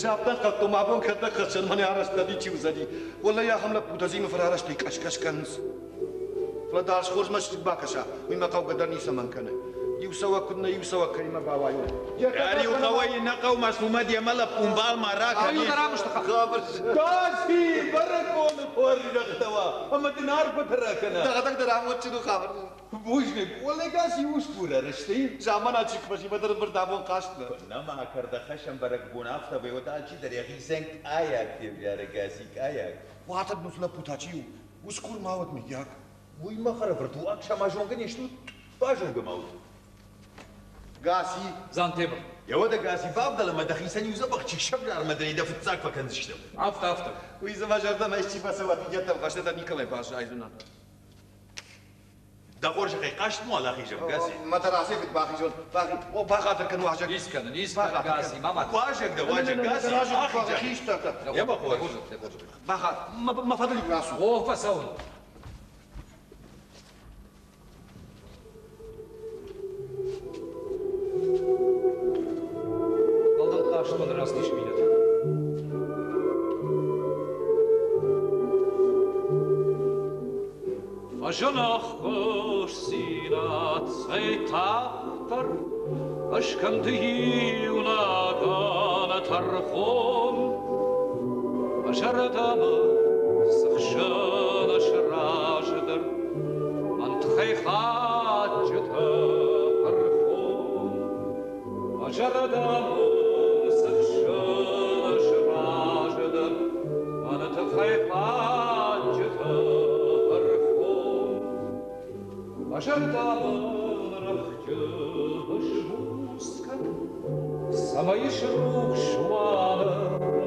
Ӕз афтӕ ӕнхъӕлдтон, мӕ бон кӕд нӕ хӕссӕн, мӕнӕ арӕзт ничи уыдзӕни. Уӕллӕй, ахӕм лӕппутӕ зимы фырарӕзтӕй къӕс-къӕс кӕнынц. Фӕлӕ дӕ хорз мӕсыг бакӕса, уый мӕ хъӕугӕ дӕр ницӕмӕн кӕны. Иу цӕуӕг куыд нӕ, иу цӕуӕг кӕимӕ бауайон. Ӕриу хъӕуӕй нӕ хъӕумӕ цумӕд йемӕ лӕппунбӕл ма ракӕни. Гаси, бӕрӕгбоны хорзӕхтӕ уа, ӕмӕ дын арфӕтӕ ракӕна. Дӕхӕдӕг дӕр амондджын у хабар. Бузныг, уӕлӕгас усгур ӕрысты. Замана чи куы фӕзимӕ дӕр ӕмбырд абон хъазтмӕ. Куыннӕ ма кӕрдӕхӕссӕн бӕрӕгбон афтӕ уӕд алчидӕр йӕхицӕн къайаг февзӕры Гаси, къайаг. Уатӕг мусы лӕппу та чи у? Усгур ма уӕд, мыййаг? Уый мӕ хӕрӕфырт у, ӕхсӕмӕ зонгӕ не стут? Базонгӕ ма ут. Гаси. Дзантемыр. Еуӕдӕ Гаси бавдӕл ӕмӕ дӕхицӕн иу дзӕбӕх чи сӕвзармӕ дӕ дӕ фыццаг фӕкӕндзыстӕм. Афтӕ, афтӕ. Уый дзы мӕ зӕрдӕмӕ исчи фӕцӕуӕд, йеддӕм фӕстӕдӕр никӕмӕй баззайдзынӕн. Дӕ хорзӕхӕй хъазт ма ахизӕм, Гаси. Мӕ тӕрасӕй куыд бахизон? О, бахатыр кӕн, уазӕг. Ис кӕнын, ис кӕнын, Гаси, ма мӕ. Уазӕг дӕ, уазӕг, Гаси, ахизӕм. Йӕ хорз. Бахат, мӕ фӕдыл рацу. О, фӕцӕуын. Балдан хъазтон рацыдис минут. Фӕзынаххосдзинад цӕй тагъддӕр, Ӕскӕнды иунӕг ӕнӕтӕрхон. Мӕ зӕрдӕмӕ цы хсӕн ӕсраздӕр, Мӕн тыххӕй хатджытӕ ӕрхон. Мӕ зӕрдӕмӕ цы хсӕн ӕсраздӕр, Мӕн тыххӕй хатджытӕ ӕрхон. Мӕ зӕрдӕмӕ рӕхджы ысбуц кӕн, Цӕмӕй срухс уа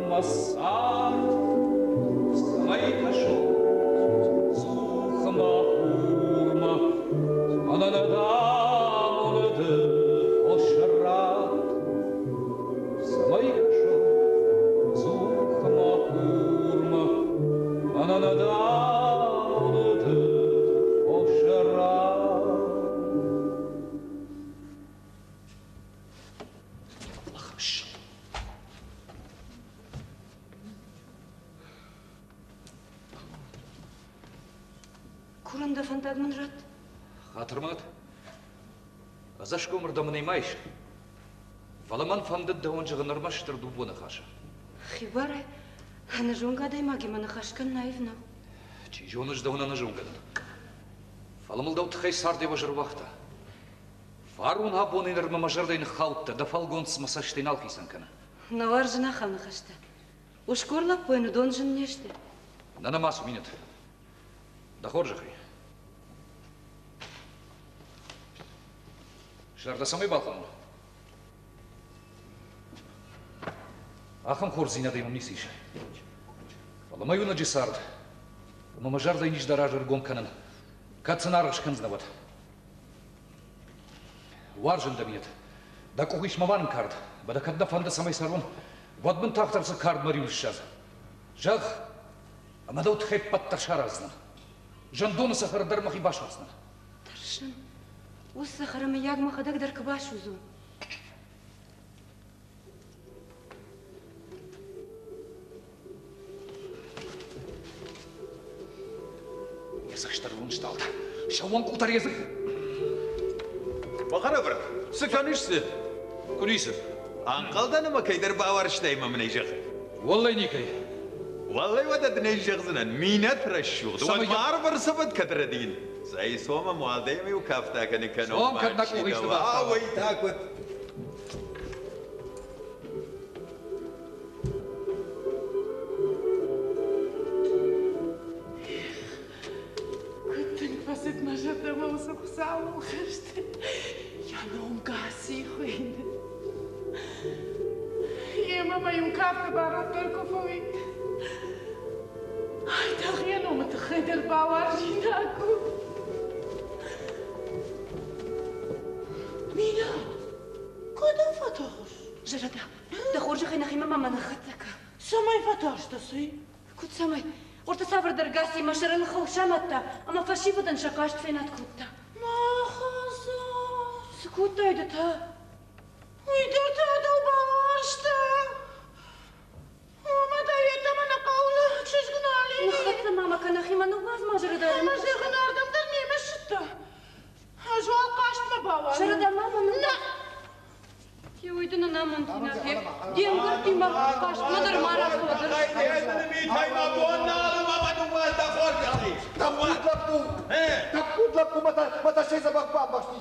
мӕ цард, Цӕмӕй кӕсон цъухмӕ хурмӕ, Мӕнӕн дӕ хос ратт. Цӕмӕй кӕсон цъухмӕ хурмӕ, Мӕнӕн дӕ хос ратт. Курын дӕ фӕндаг мын ратт. Хатыр мад. Ӕдзӕсгомырдӕм ын ма ис. Фӕлӕ мӕн фӕндыд дӕуӕн зӕгъын ӕрмӕстдӕр дыууӕ ныхасы. Хибарӕй, ӕнӕзонгӕ адӕймагимӕ ныхас кӕнын аив нӕу. Чи зоны, ӕз дӕуӕн ӕнӕзонгӕ дӕн. Фӕлӕ мыл дӕу тыххӕй цард йӕ уӕз ӕруагъта. Фарон абонӕй нырмӕ мӕ зӕрдӕйы ныххаудта, дӕ фӕлгонц мӕ цӕстӕй нал хицӕн кӕны. Нӕ уарзын ахӕм ныхӕстӕ. Усгур лӕппуйӕн уыдон зын не сты. Нӕ нӕма цы минут. Дӕ хорзӕхӕй. Зӕрдӕ цӕмӕй балхӕнон? Ахӕм хорздзинадӕй мӕм ницы ис. Фӕлӕ мӕ иунӕджы цард ӕмӕ мӕ зӕрдӕйы низ дӕ разы ӕргом кӕнын, кӕд сын аргъ скӕндзынӕ, уӕд. Уарзын дӕ, Минет. Дӕ къух ис мӕ марын кард. Мӕ дӕ кӕд нӕ фӕнды, цӕмӕй цӕрон, уӕд мын тагъддӕр цы кард мӕ риуы ныссадз. Зӕгъ, ӕмӕ дӕу тыххӕй ӕппӕт дӕр сараздзынӕн. Зӕндоны цӕхӕры дӕр мӕхи басудздзынӕн. Тӕрсын, уыцы цӕхӕры мыййаг мӕхӕдӕг дӕр куы басудзон. Йӕ цӕст ӕрвон стъалта. Сӕууон къутӕр йӕ дзых. Бахӕрӕвӕрд, цы кӕныс цы? Куы ницы. Ӕнхъӕлдӕн ӕмӕ кӕйдӕр бауарзтай ӕмӕ мын ӕй зӕгъ. Уӕллӕй никӕй. Уӕллӕй уӕдӕ дын ӕй зӕгъдзынӕн, минӕт рӕсугъд, уӕд ма арвӕрцӕвӕд кӕд рӕдийын. Цӕй, цом ӕм уӕлдай-иу кафт акӕны кӕнон. Цом, кӕд нӕ къух исты бафтауа. Уый та куыд? Куыд тынг фӕцыд мӕ зӕрдӕмӕ уыцы Хуыцауыл хӕст. Йӕ ном Гаси хуыйны. Йемӕ мӕ иу кафты барод дӕр куы фӕуид. Айдагъ йӕ номы тыххӕй дӕр бауарзинаг у. Мина, кӕдӕм фӕтӕхыс? Зӕрӕда, дӕ хорзӕхӕй нӕхимӕ ма мӕ ныххӕццӕ кӕ. Цӕмӕй фӕтарстӕ, цый? Куыд цӕмӕй? Уӕртӕ цавӕрдӕр Гаси мӕ сӕрыл хыл самадта ӕмӕ фӕсивӕдӕн сӕ хъазт фенад кодта. Мӕ хӕдзар! Цы кодтай ды та? Уый дӕр та дӕу бауарзта. бауадз. Сӕрӕдӕ ма мӕ нӕ! Уый дын ӕнамонддзинад, де мгӕрттимӕ хъазтмӕ дӕр ма рацу. Тӕппуд лӕппу, мӕ тӕссӕй дзӕбӕх бамбӕхсти.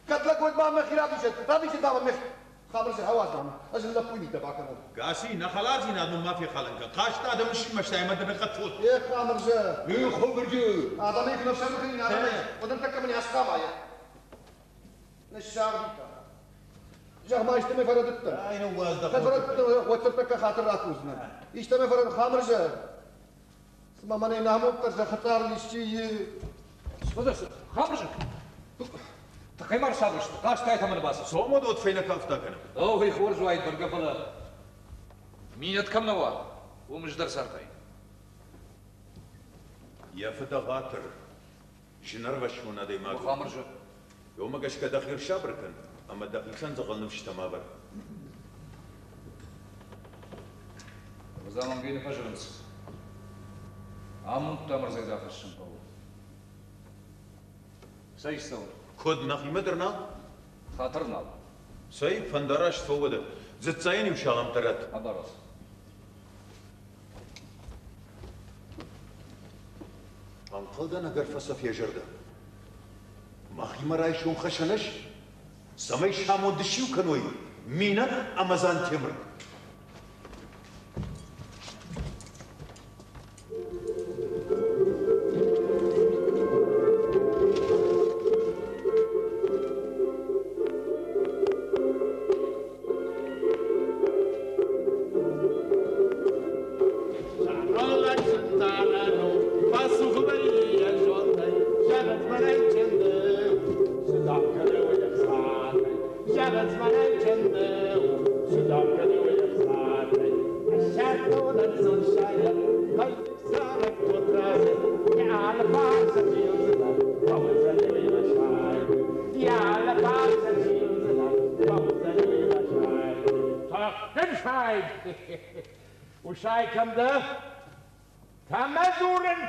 Кӕд лӕг уӕд ма мӕхи равдисӕд, равдисӕд ма мӕхи. Хабар ауадз мӕ, ӕз ын лӕппуйы митӕ бакӕнон. Гаси, нӕ хӕлардзинад мын ма фехалын кӕн. Хъазт адӕмы симӕстай ӕмӕ дын хъӕццул. Ех, Амырзӕ! Ех, Амырзӕ! Адӕмӕй куы ӕфсӕрмы кӕнин, адӕмӕй, уӕд ӕртӕккӕ мын асхъамайа. Ныссагъди та. Зӕгъ-ма, истӕмӕй фӕрӕдыдтӕн? Ай, ныууадз дӕ. Кӕд фӕрӕдыдтӕн, уӕддӕр тӕккӕ хатыр ракурдзынӕн. Истӕмӕй фӕрӕдыд, Хамырзӕ? Цыма мӕнӕй намонддӕр зӕххы цъарыл исчи и. Хамырзӕ! Тыххӕй ма рцагъуысты, хъазтӕй та мын бацыд. Цомод уӕд фӕйнӕ кафт акӕнӕм. О, уый хорз уаид бӕргӕ, фӕлӕ Минӕт кӕм нӕ уа, уым ӕз дӕр сархайын. Йӕ фыд ӕгъатыр, зынӕрвӕссон адӕймаг у. Хамырзӕ. Уымӕ гӕсгӕ дӕхи ӕрсабыр кӕн ӕмӕ дӕхицӕн дзӕгъӕл ныфсытӕ ма вӕр. Замангӕй нӕ фӕзӕгъынц. Амондтӕ ӕмырзӕй рахӕссын хъӕуы. Цӕй цӕуын? Куыд, нӕхимӕ дӕр нал? Хатыр нал. Цӕй, фӕндараст фӕуӕд. Дзыццайӕн-иу саламтӕ ратт. Абарас. Ӕнхъӕлдӕн ӕгӕр фӕцӕф йӕ зӕрдӕ. Махимӕ райсом хӕсӕн ис, цӕмӕй самонды сиу кӕной Минӕт ӕмӕ Дзантемыр. Усай кӕм дӕ? Кӕмӕ дзурын?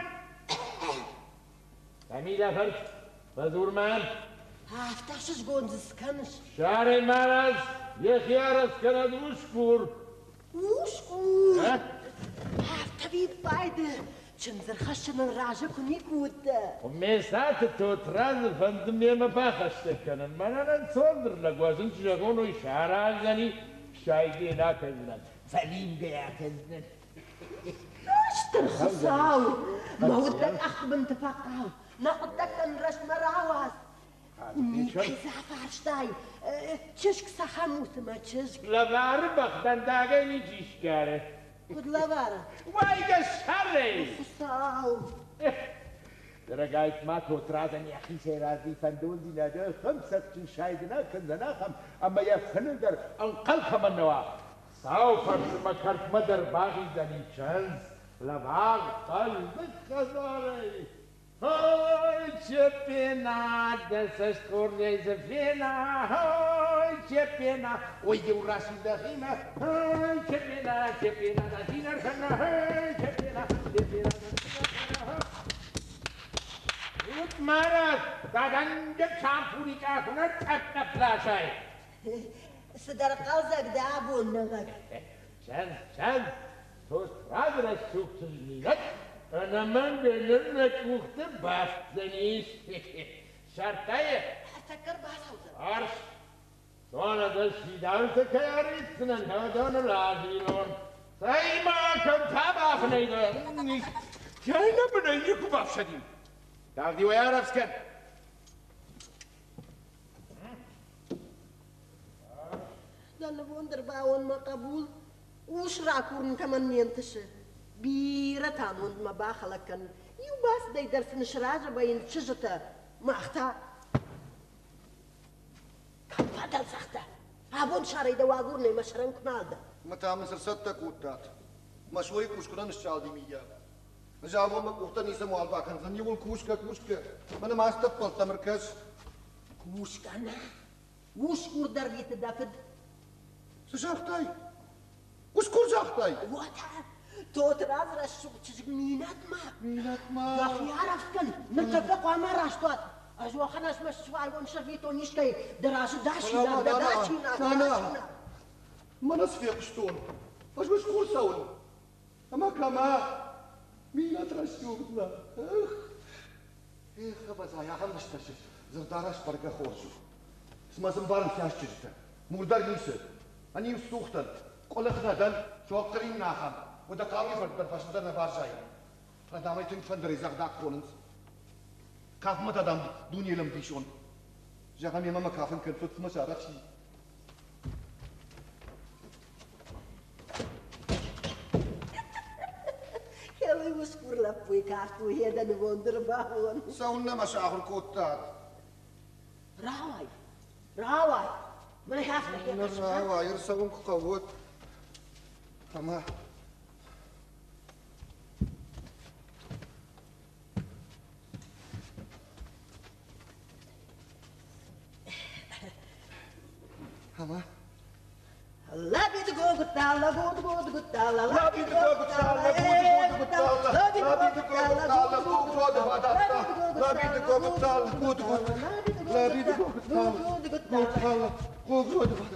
Камилӕ фырт, фӕдзур мӕм. Афтӕ ӕхсызгон дзы скӕныс. Сӕрӕй марадз, йӕхи арӕзт кӕнӕд усгур. Усгур? Афтӕ виппайды чындз ӕрхӕссынӕн разы куы никуы уыдтӕ. Месаты Тотрадзы фӕнды мемӕ бахӕстӕг кӕнын. Мӕнӕн ӕнцондӕр лӕг уа, зын цы зӕгъон, уый сараздзӕни, сайгӕ нӕ акӕндзынӕн, фӕливгӕ акӕндзынӕн. Стыр Хуыцау, мӕ уд дӕ къӕхтыбынты фӕхъау, нӕ хъуыддӕгтӕн рӕстмӕ рауадз. Никӕй дзы афарстай, чызг цахӕм у, цымӕ чызг? Лӕвары бӕхдӕндагӕй ничи сгары. Куыд лӕвары? Уайгӕ сӕрӕй! Хуыцау! Дорогайт ма Тотрадзӕн йӕхицӕй разыйы фӕндондзинады ахӕм цӕхджын сайд нӕ кӕндзӕн ахӕм, ӕмӕ йӕ фыны дӕр ӕнхъӕл кӕмӕн нӕ уа. Сау фӕрцы мӕ кӕртмӕ дӕр бахиздзӕни чындз, лӕвар, хъӕздыг хӕдзарӕй. Ой, Чепена, дӕ цӕст хорзӕй цы фена, ой, Чепена, ой, иу рӕсугъд дӕхимӕ, ой, Чепена, Чепена, дӕ цин ӕркӕна, ой, Чепена, Чепена, дӕ цин ӕркӕна. Ут марадз, дадӕнджы чампури къахуынӕ тъӕпп-тъӕпп ласай. Цыдӕр хъӕлдзӕг дӕ абон, нӕ лӕг. Чындз, чындз, Тотрадз рӕсугъд чызг ӕнӕмӕнг ныр нӕ къухты бафтдзӕнис. Сӕртӕйы. Ӕртӕккӕ ӕрбацӕудзӕн. Арс, цуанӕттӕ сидӕртӕ кӕй арвитдзынӕн, уыдоны разилон. Цӕй-ма, кӕм та бафынӕй дӕ? Кӕй бынӕй никуы бафсӕдин. Тагъд-иу ӕй арӕвдз кӕн. Дӕ нывонд ӕрбауон, мӕ хъӕбул, ус ракурын кӕмӕн не нтысы. Бирӕтӕ амондмӕ бахӕлӕг кӕн. Иу бацыдӕй дӕр сын сразы вӕййынц чызджытӕ, мах та кӕм фӕдӕлдзӕхтӕ. Абон сарӕй дӕу агурынӕй мӕ сӕрӕн куы нал дӕ. Мӕ та мын цы рцӕттӕ кодтат? Мӕ сойы къус куы нӕ ныссалди, миййаг. Ӕз абон мӕ къухтӕ ницӕмуал бакӕндзӕн, иууыл кусгӕ, кусгӕ. Мӕнӕ ма цы ӕркӕс. Кусгӕ нӕ, усгур дӕр риты дӕ фыд. Цы загътай? Усгур загътай? Уотӕ, Тотрадз рӕсугъд чызг Минӕтмӕ. Минӕтмӕ. Дӕхи арӕвдз кӕн, ныртӕккӕ хъуамӕ раст уат. Ӕз уӕхӕн ӕсмӕ суайон сӕрвитон искӕй дӕ разы дасинаг, дӕ дасинаг, дасинаг. Мӕнӕ цы фехъуыстон? Ӕз уӕ схор цӕуын. Ӕмӕ кӕмӕ? Минӕт рӕсугъдмӕ. Эх, эх, ӕвӕдза, ахӕм рӕстӕджы дзырдарӕзт бӕргӕ хорз у. Цыма сын барынц йас чызджытӕ. Мур дӕр ницы. Ӕниу цух дӕн, къуылых нӕ дӕн, сохъхъырин нӕ ахӕм. Уӕдӕ хъӕуы фырт дӕр фӕстӕдӕр нӕ баззайы. Фӕлӕ дам ӕй тынг фӕндырӕй дзӕгъдӕг хонынц. Кафмӕ та, дам, дунейыл ӕмбисонд. Зӕгъӕм, йемӕ мӕ кафын кӕд фыцмӕ сарӕхси. Хелый усгур лӕппуйы кафт у йе дӕ нывонд ӕрбауон. Цӕуылнӕ мӕ сахуыр кодтат? Рауай, рауай, мӕ афтӕ Ныр рауай, ӕрцӕуын куы хъӕуы, ӕмӕ Ӕмӕ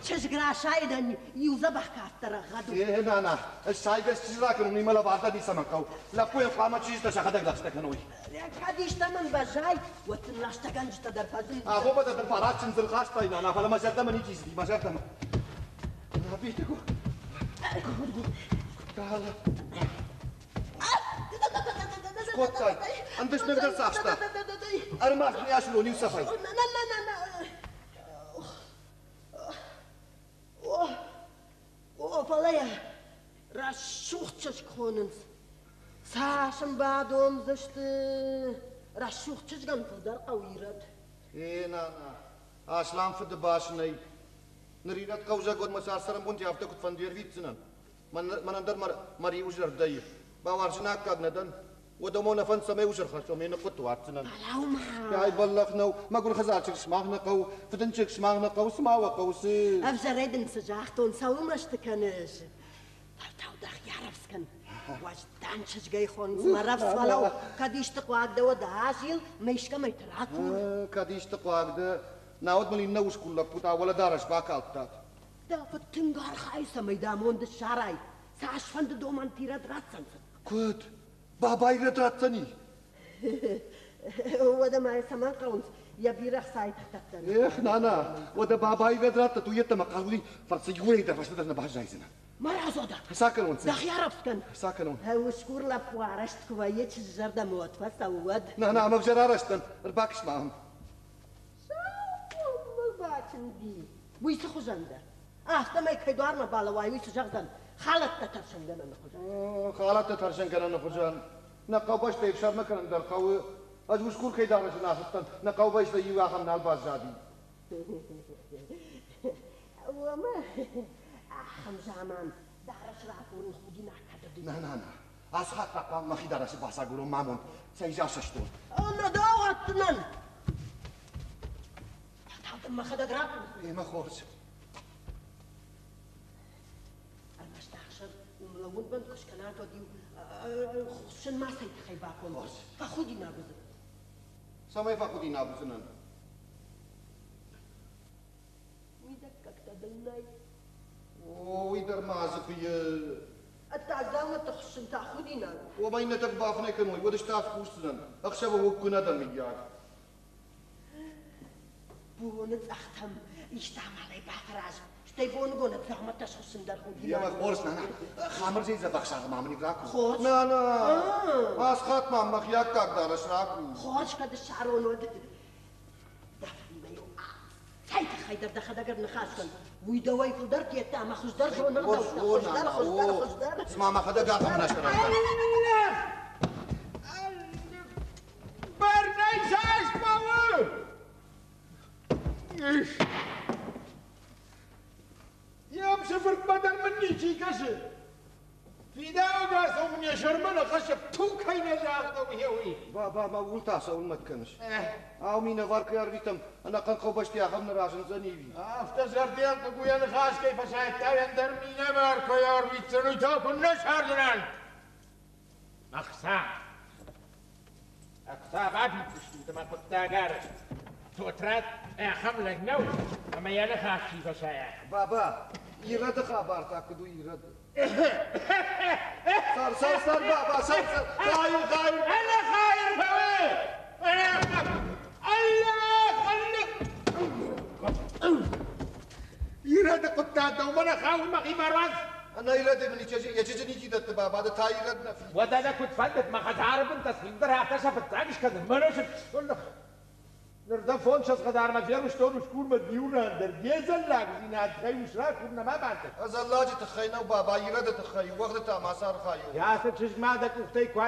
Чызг расайдӕн иу дзӕбӕх кафт ӕрӕгъӕд у. Е, нана, ӕз сайгӕ чызг ракӕнон, уый мӕ лӕвар дӕр ницӕмӕн хъӕуы. Лӕппуйӕн хъуамӕ чызджытӕ сӕхӕдӕг лӕгъстӕ кӕной. Кӕд истӕмӕн баззай, уӕд дын лӕгъстӕгӕнджытӕ дӕр фӕзындзӕн. Агъоммӕ дӕр дын фарат чындзы рхастай, нана, фӕлӕ мӕ зӕрдӕмӕ ничи цыди, мӕ зӕрдӕмӕ. Скодтай, ӕндӕснӕг дӕр цахста. Ӕрмӕст не асылон иу цӕфӕй. О, фӕлӕ йӕ рӕсугъд чызг хонынц. Цас ын бадомдзысты, рӕсугъд чызгӕн фылдӕр хъӕуы ирӕд. Е, нана, аслам фыдыбӕс нӕй. Ныр ирӕд хъӕузӕгонмӕ цас цӕрӕнбонтӕ афтӕ куыд фӕнды ӕрвитдзынӕн. Мӕнӕн дӕр мӕ риуы зӕрдӕ и. Бауарзын аккаг нӕ дӕн. Уӕдӕ мо нӕ фӕнд цӕмӕй ус ӕрхӕссон, ме ныхъхъуытты уадздзынӕн. Ай бӕллӕх нӕу, мӕгуыр хӕдзарчыг сымах нӕ хъӕуы, фыдынчыг сымах нӕ хъӕуы, цы ма уӕ хъӕуы, цы? Ӕвзӕрӕй дын цы загътон, цӕуыл мӕсты кӕныс? Фӕлтау дӕхи арӕвдз кӕн. Уӕздан чызгӕй хонынц мӕ рӕвдз фӕлӕуу. Кӕд исты хъуаг дӕ, уӕд азил, мӕ искӕмӕйты ракур. Кӕд исты хъуаг дӕ, науӕд мын иннӕ усгур лӕппутӕ уӕлӕдарӕс бакалдтат. Дӕ фыд тынг архайы, цӕмӕй дӕ амонд ссарай. Цасфӕнды домӕнты ирӕд ратдзӕн сын. Куыд? Баба ирӕд ратдзӕни? Уӕдӕ ма йӕ цӕмӕн хъӕуынц йӕ бирӕ хцайы тыхтӕттӕн? Эх, нана, уӕдӕ баба ирӕд раттӕд, уый йеддӕмӕ хъӕуы фӕрцы иуӕй дӕр фӕстӕдӕр нӕ баззайдзынӕ. Марадзодӕ! Ца кӕнон? Дӕхи арӕвдз кӕн. Ца кӕнон? Усгур лӕппу арӕзт куы вӕййы чызджы зӕрдӕмӕ, уӕд фӕцӕуы, уӕд. Нана, ӕм ӕвзӕр арӕзт дӕн, ӕрбакӕс ма ам. Сау мыл бачынди. Уый цы хуызӕн дӕ? Афтӕмӕй кӕй дуармӕ балӕууай, уый цы зӕгъдзӕн? Халӕттӕ тӕрсынгӕнӕны хуызӕн. Халӕттӕ тӕрсынгӕнӕны хуызӕн. Нӕ хъӕубӕстӕ ӕфсӕрмы кӕнын дӕр хъӕуы. Ӕз усгур кӕй дарӕсы нӕ ацыдтӕн, нӕ хъӕубӕстӕй иу ахӕм нал баззади. Уомӕ ахӕм заман дарӕс ракурын худинаг кӕд уыди? На, на, на. Ацы хатт та хъуамӕ мӕхи дарӕсы бацагурон мӕ амонд. Цӕй засӕстон. Нӕ дӕ ауадздзынӕн! Фӕлтау дын мӕхӕдӕг ракур. Емӕ хорз. Ӕрмӕст ӕхсӕв уым лӕууынвӕнд куы скӕнат, уӕд-иу хуыссын ма цӕй тыххӕй баконд. Фӕхудинаг уыдзынӕн. Цӕмӕй фӕхудинаг уыдзынӕн? Мидӕггӕгтӕ дын нӕй. О, уый дӕр ма дзы куы Ӕддаг дзаумӕтты хуыссын та худинаг у. Уомӕ иннӕтӕ куы бафынӕй кӕной, уӕд ставд кусдзынӕн. Ӕхсӕвы уыг куы нӕ дӕн, мыййаг. Боны цъӕхтӕм исты амалӕй бафӕраз, стӕй боныгон ӕдзӕгъмӕттӕ схуыссын дӕр худинаг. Йемӕ хорз, нана. Хамырзӕй дзӕбӕх сагъы ма мын ракур. Хорз. Нана, ацы хатт ма мӕхи аккаг дарӕс ракур. Хорз, кӕд ссарон, уӕд дӕ фынимӕ-иу цӕй тыххӕй дӕр дӕхӕдӕг ӕрныхас кӕн. Уый дӕуӕй фылдӕр тедта ӕмӕ хуыздӕр зоны ӕгъдӕуттӕ, хуыздӕр, хуыздӕр, хуыздӕр. Цыма мӕхӕдӕг ахӕм ныхас Бӕрнӕй цас хъӕуы? Йе мсыфыртмӕ дӕр мын ничи кӕсы. Фидаугӕ мын йӕ сӕрмӕ нӕ хӕссы, ту кӕй нӕ загъта, уый. Баба, мӕ ууыл та цӕуыл мӕт кӕныс? Ау, минӕвар кӕй арвитӕм, ӕнӕхъӕн хъӕубӕсты ахӕм нӕ разындзӕни ӕви? Афтӕ зӕрдиаг хъугуйӕ ныхас кӕй фӕсайдта, ӕндӕр минӕвар кӕй арвитдзӕн, уый та куыннӕ сардзынӕн? Ӕхца. Ӕхца бафиддзыстут ӕмӕ хъуыддаг арӕзт. Тотрат ахӕм лӕг нӕу, ӕмӕ йӕ ныхас чи фӕсайа. Баба, ирӕды хабар та куыд у ирӕды? Сар, сар, сар, баба, сар, сар, хайыр, хайыр. Ӕнӕ хайыр фӕуы! Аллах, Аллах! Ирӕды хъуыддаг дӕумӕ нӕ хауы, мӕхи маруадз! Ӕнӕ ирӕды мын йӕ чызджы ничи дӕтты, баба, ды та ирӕд нӕ фидыс. Уӕдӕ дӕ куыд фӕндыд, мӕ хӕдзары бынтӕ цин дӕр афтӕ сӕ фыццаг скӕнын, мӕнӕ Ныр дӕ фондссӕдз хӕдзармӕ фервыстон усгурмӕ иу ран дӕр де дзӕллагдзинад ус ракур нӕма бантыст. Ӕдзӕлладжы тыххӕй нӕу, баба, ирӕды тыххӕй, уӕгъды та ма цы архайон. Ацы чызг ма дӕ къухтӕй куы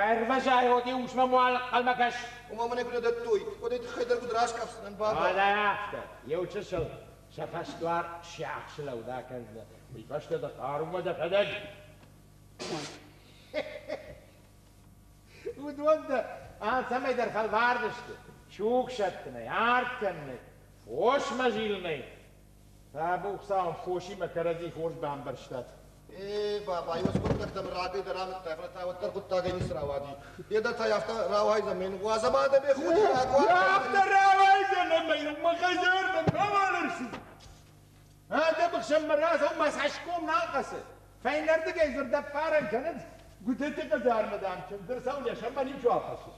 аирвӕзай, уӕд усмӕ ӕнхъӕлмӕ кӕс. Ома мын ӕй куы нӕ дӕттой, уӕд ӕй тыххӕй дӕр куыд раскъӕфдзынӕн, баба? Уӕдӕ афтӕ, иу чысыл сӕ фӕсдуар сиахсы лӕуд акӕндзынӕ, уый фӕстӕ дӕ хъарумӕ дӕхӕдӕг. Уыдон дӕ алцӕмӕй дӕр фӕлвардысты, суг сӕттынӕй, арт кӕнынӕй, фосмӕ зилынӕй. Табу Хуыцауӕн, фосимӕ кӕрӕдзи хорз бамбӕрстат. Э, баба, иу хъуыддӕгтӕм рагӕй дӕр амыдтай, фӕлӕ та уӕддӕр хъуыддагӕй ницы рауади. Йе дӕр та афтӕ рауайдзӕн, мӕн уадз ӕмӕ адӕмӕй худинаг уа. Афтӕ рауайдзӕн ӕмӕ йыл мӕ хӕдзармӕ мауал ӕрцыд. Адӕмы хсӕнмӕ рацӕуын мӕ цӕсгом нал хъӕцы. Фӕйнӕрдыгӕй дзырдӕппарӕн кӕнынц, Гуыдыты хӕдзармӕ, дам, чындз ӕрцӕуын йӕ сӕрмӕ ничиуал хӕссы.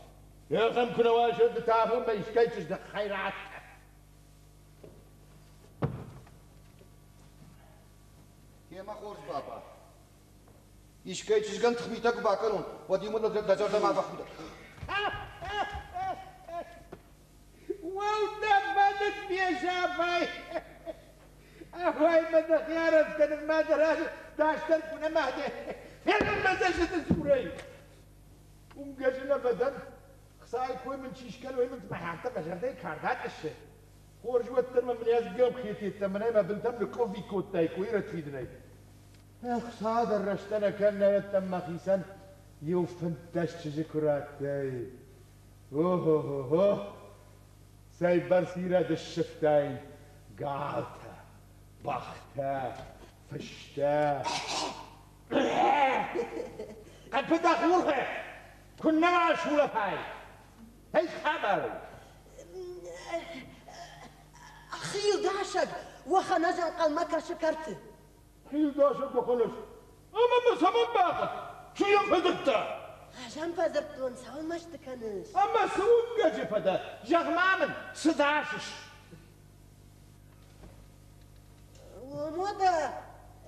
Ахӕм куы нӕ уа, ды та афонмӕ искӕй чызджы хӕйрӕг. Гъемӕ хорз, баба. Искӕй чызгӕн тыхмитӕ куы бакӕнон, уӕд-иу мын дӕ зӕрдӕ ма бахудӕд. Уӕлдӕф фӕдыд фесӕфай! Ахуай мӕ дӕхи арӕзт кӕнынмӕ дӕ разы дастӕр куы нӕма дӕ. Фенын мӕ цӕстыты цурӕй! Уынгӕджы нӕ фӕдӕн, хцайы кой мын чи скӕны, уый мын мӕ хӕртӕ мӕ зӕрдӕйы кард атъыссы. Хорз уӕддӕр мӕ мын ӕз гӕмхететтӕ мӕнӕй мӕ бынтӕм ныкъкъуывви кодтай койрӕтфидынӕй. Ӕхца дӕр рӕстӕ нӕ кӕн, мӕхицӕн иу 15 чызджы куы радтай. О-хо-хо-хо! Цӕйбӕрц ирӕд ссывтаин галтӕ, бӕхтӕ, фыстӕ. Къӕппытӕ хурхы куыннӕ уал сулӕфай! Ӕй хабар у! Хилдасӕг уӕхӕнӕз ӕнхъӕлмӕ кӕсы кӕрты. Хилдасӕг уӕхӕнӕз? Ӕмӕ мӕ цӕмӕн бахъуыд? Чи йӕм фӕдзырдта? Ӕз ӕм фӕдзырдтон, цӕуыл мӕсты кӕныс? Ӕмӕ цы уынгӕджы фӕдӕ? Зӕгъ-ма мын, цы дасыс? Уӕдӕ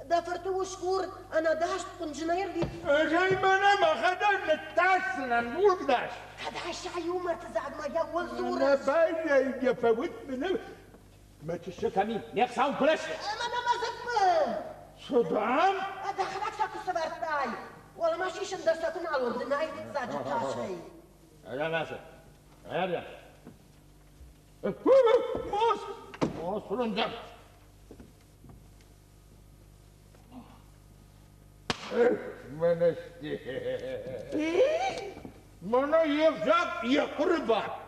дӕ фырты усгур ӕнӕдаст хъуынджынӕй ӕрвит. Ӕз ӕй мӕнӕ мӕхӕдӕг ныттасдзынӕн, мургдас. Кӕд айса иу мӕрддзагмӕ йӕ уӕлдзурыс? Нӕ байзайгӕ фӕуыд мын. Мӕ чысыл кӕм и? Ме хцау куы лӕсы. Ӕмӕ нӕ мӕ дзыппы. Цы дам? Дӕхӕдӕг сӕ куы сӕвӕрдтай. Уӕлӕмӕ сисын дӕр сӕ куы нал уӕндынай фыццаджы тасӕй. Ӕрӕмӕсы. Ӕрӕ. Мос! Мос рындӕг! Мӕнӕ Мӕнӕ йе взаг йӕ хъуыры бадт.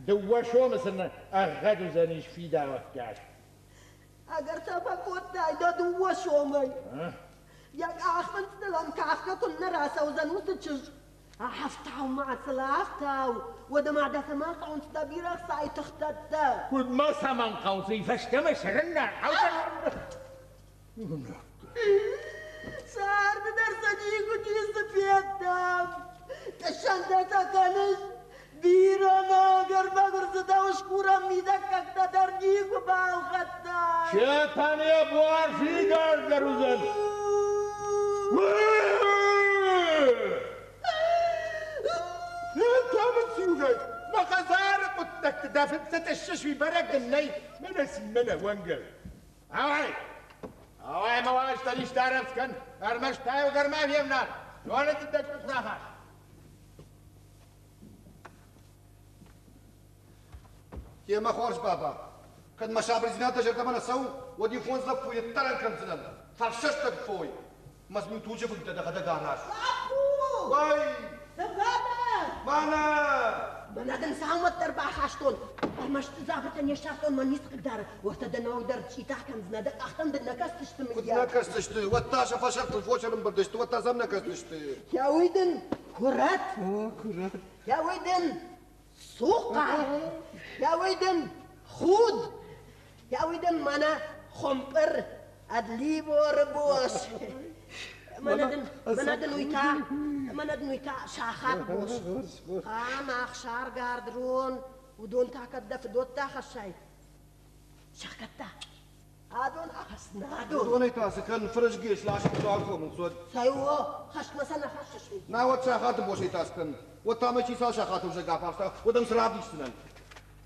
Дыууӕ сомы сын ӕгъгъӕд уыдзӕнис фидауӕггаг. Ӕгӕр та фӕкодтай дӕ дыууӕ сомӕй. Йӕ къахфындзтыл ӕм кафгӕ куыннӕ рацӕудзӕн уыцы чызг. Афтау ма сыл, афтау! Уӕдӕ ма дӕ цӕмӕн хъӕуынц дӕ бирӕ хцайы тыхтӕттӕ? Куыд мӕ цӕмӕн хъӕуынц, уый фӕстӕмӕ сӕрын нӕ Царды дӕр сӕ никуы ницы федтам. Тъыссӕнтӕ сӕ кӕныс, бирӕ нӕ ӕгӕр-мӕгуыр дзы дӕу скурӕм мидӕггӕгтӕ дӕр никуы балхӕдтай. Четӕн йӕ буар фидардӕр уыдзӕн. Федтам циугай, мӕ хӕдзары хъуыддӕгты дӕ фыдтӕ тъыссыс, уый бӕрӕг дын нӕй. Мӕнӕ цин, мӕнӕ уӕнгӕл. Ауай! Ауай мӕ уазтӕн исты арӕвдз кӕн, ӕрмӕст та-иу гӕрмӕ февнал, зоны дын дӕ къух рахаст. Гъемӕ хорз, баба, кӕд мӕ сабырдзинад дӕ зӕрдӕмӕ нӕ цӕуы, уӕд иу фондз лӕппуйы ныддӕрӕн кӕндзынӕн, фӕрсӕстӕг фой. Мӕ мын туджы фынгтӕ дӕхӕдӕг араз. Лӕппу! Уай! Цы фӕдӕ? Мӕнӕ! Мӕнӕ дын цаумӕттӕ ӕрбахастон. Ӕрмӕст дзабыртӕ не ссардтон, мӕн ницы хъыгдары. Уӕртӕ дӕ нау дӕр чъитӕ кӕндзынӕ, дӕ къӕхтӕм дын нӕ кӕсдзысты, Куыд нӕ мыййаг? кӕсдзысты, уӕд та сӕ фӕсӕртыл фос ӕрӕмбырд сты, уӕд та сӕм нӕ кӕсдзысты. Йӕ уый дын Куырӕт. Куырӕт. Йӕ уый дын цухъа. Йӕ уый дын худ. Йӕ уый дын мӕнӕ хуымпъыр ӕд ливоры бос. Мӕнӕ дын, мӕнӕ дын уый та, мӕнӕ дын уый та сахат бос. Хъам, ӕхсаргард, рон, уыдон та кӕд дӕ фыдодтӕ хӕссай. Сӕхгӕдта. Адон ахӕсс, адон. Уыдонӕй та цы кӕн, фырызгӕ сласып куы акомынц, уӕд. Цӕй о, хӕстмӕ сӕ нӕ хӕссыс уый. Науӕд сахаты босӕй та цы кӕн? Уӕд та мӕ чи цал сахаты узӕг афарста, уӕд ӕм цы равдисдзынӕн?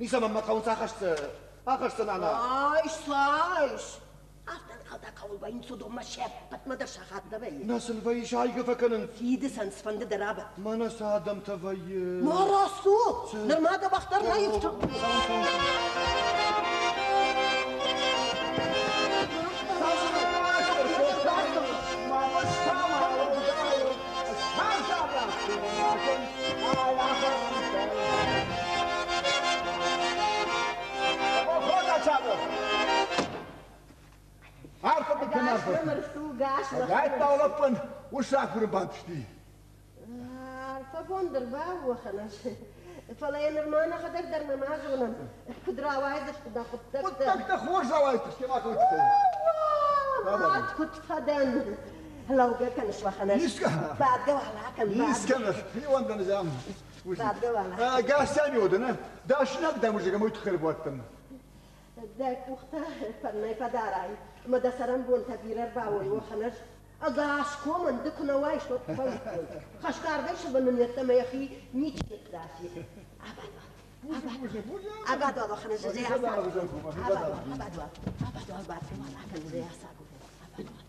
Ницӕмӕн мӕ хъӕуынц ахӕсдзӕ, ахӕсдзӕ нана. Айс, айс! Афтӕ ӕнхъӕл дӕ кӕуыл вӕййынц, уыдонмӕ се ппӕтмӕ дӕр сахат нӕ вӕййы. Нӕ сын вӕййы, сайгӕ фӕкӕнынц. Фидыцӕн цыфӕнды дӕр абадт. Мӕнӕ цы адӕмтӕ вӕййы. Ма рацу! Нырма дӕ бӕх дӕр нӕ ивта. Гайттаулаппын усакуры бантысти. Арфӕгонд ӕрбауӕхӕнӕс. Фӕлӕ йӕ нырма нӕхӕдӕг дӕр нӕма зонӕм, куыд рауайдзысты дӕ хъуыддӕгтӕ. Хъуыддӕгтӕ хорз рауайдзысты, ма куыд. Мад куыд фӕдӕн. Лӕугӕ кӕныс уӕхӕнӕс. Бадгӕ уал акӕн. Искӕнӕс, хиондӕн зам. Бадгӕ уал. Гӕстӕни одӕн, дӕснаг дӕм узӕгӕм уый тыххӕй бадтӕн. Дӕ къухтӕ фӕрнӕй фӕдарай, ӕмӕ дӕ цӕрӕнбонтӕ бирӕ рбауой, уӕхӕнӕс. Ӕгас комӕн ды куы нӕ уаис, уӕд фӕуиккой. Хӕсгардӕй сывӕллон йеддӕмӕ йӕхи ничи ныддаси. Абад уал. Абад уал, уӕхӕнӕс, зӕй ацагур. Абад уал, абад уал, абад уал, бадгӕ уал акӕн, зӕй ацагур. Абад уал.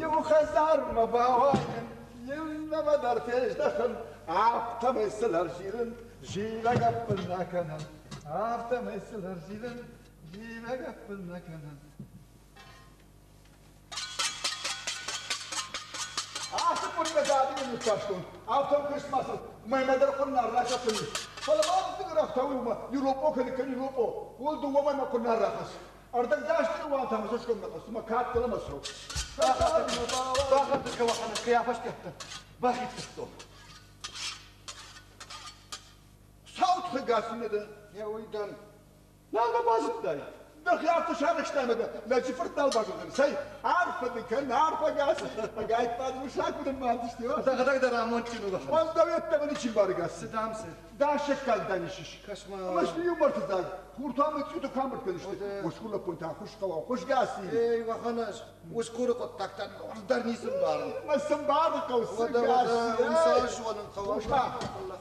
Иу хӕдзармӕ бауайын, иннӕмӕ дӕр фездӕхын, афтӕмӕй сыл ӕрзилын, зилӕг ӕппын нӕ кӕнын. Афтӕмӕй сыл ӕрзилын, зилӕг ӕппын нӕ кӕнын. Ацы къуыртӕ дадийы ныццастон, афтӕ Christmas-ыл мӕймӕ дӕр хъуын нӕ рахӕцын. Фӕлӕ ма уыцы рӕфтауы уымӕ Европо кӕны кӕн Европо, уыл дыууӕ мӕймӕ хъуын нӕ рахӕсс. Ӕрдӕгдӕсты уатӕ мӕ цӕсгом нӕ хъуысы, мӕ кад ӕмӕ цӕу. Бахатыр кӕуӕхӕнӕн кӕй афӕстиат бахидтыстон. Сау тыхы дӕ. Йӕ уый дӕн. Нал мӕ базыдтай. Дӕхи афтӕ сарӕзтай ӕмӕ дӕ лӕджы фырт нал базондзӕн. Цӕй, арфӕ дын кӕн, арфӕ гас. Ӕгайтма дын усаг уыдын мардысты. Дӕхӕдӕг дӕр амондджын у. Уӕз дӕу йеддӕмӕ ничи мбары гас. Цы дам цы? Дӕсӕггаг дӕм исыс. Кӕс-ма. Ӕмӕ сты иу мӕртыдзаг. Хуртуамӕ цъуты куы амбырд кӕнысты. Усгур лӕппутӕ хуыс хъӕуа, хуысгӕси. Ей, уӕхӕнӕс, усгуры хъуыддӕгтӕн дӕр ницы мбарын. Мӕ цы мбарын хъӕуы, цы гӕси. Уым цас зонын хъӕуы.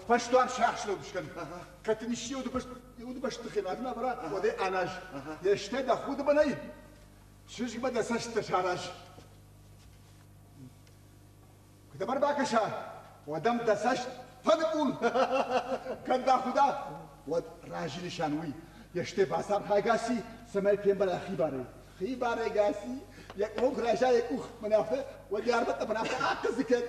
Фӕстуар сӕхсылы скӕн. Кӕд ын исчи удыбӕсты хинаг бара, уӕд ӕй аназ. Йе стӕй дӕ худы бынӕй чызгмӕ дӕ цӕстытӕ сараз. Куы дӕм ӕрбакӕса, уӕд ӕм дӕ цӕст фӕныкъул. Кӕд дӕ худа, уӕд разы нысан уый. Йе стӕй бацархай гаси, цӕмӕй фембӕла хибарӕй. Хибарӕй гаси, йӕ къух райса йӕ къух, мӕнӕ афтӕ, уӕд йӕ армы тъӕпӕн афтӕ ахъызы кӕн.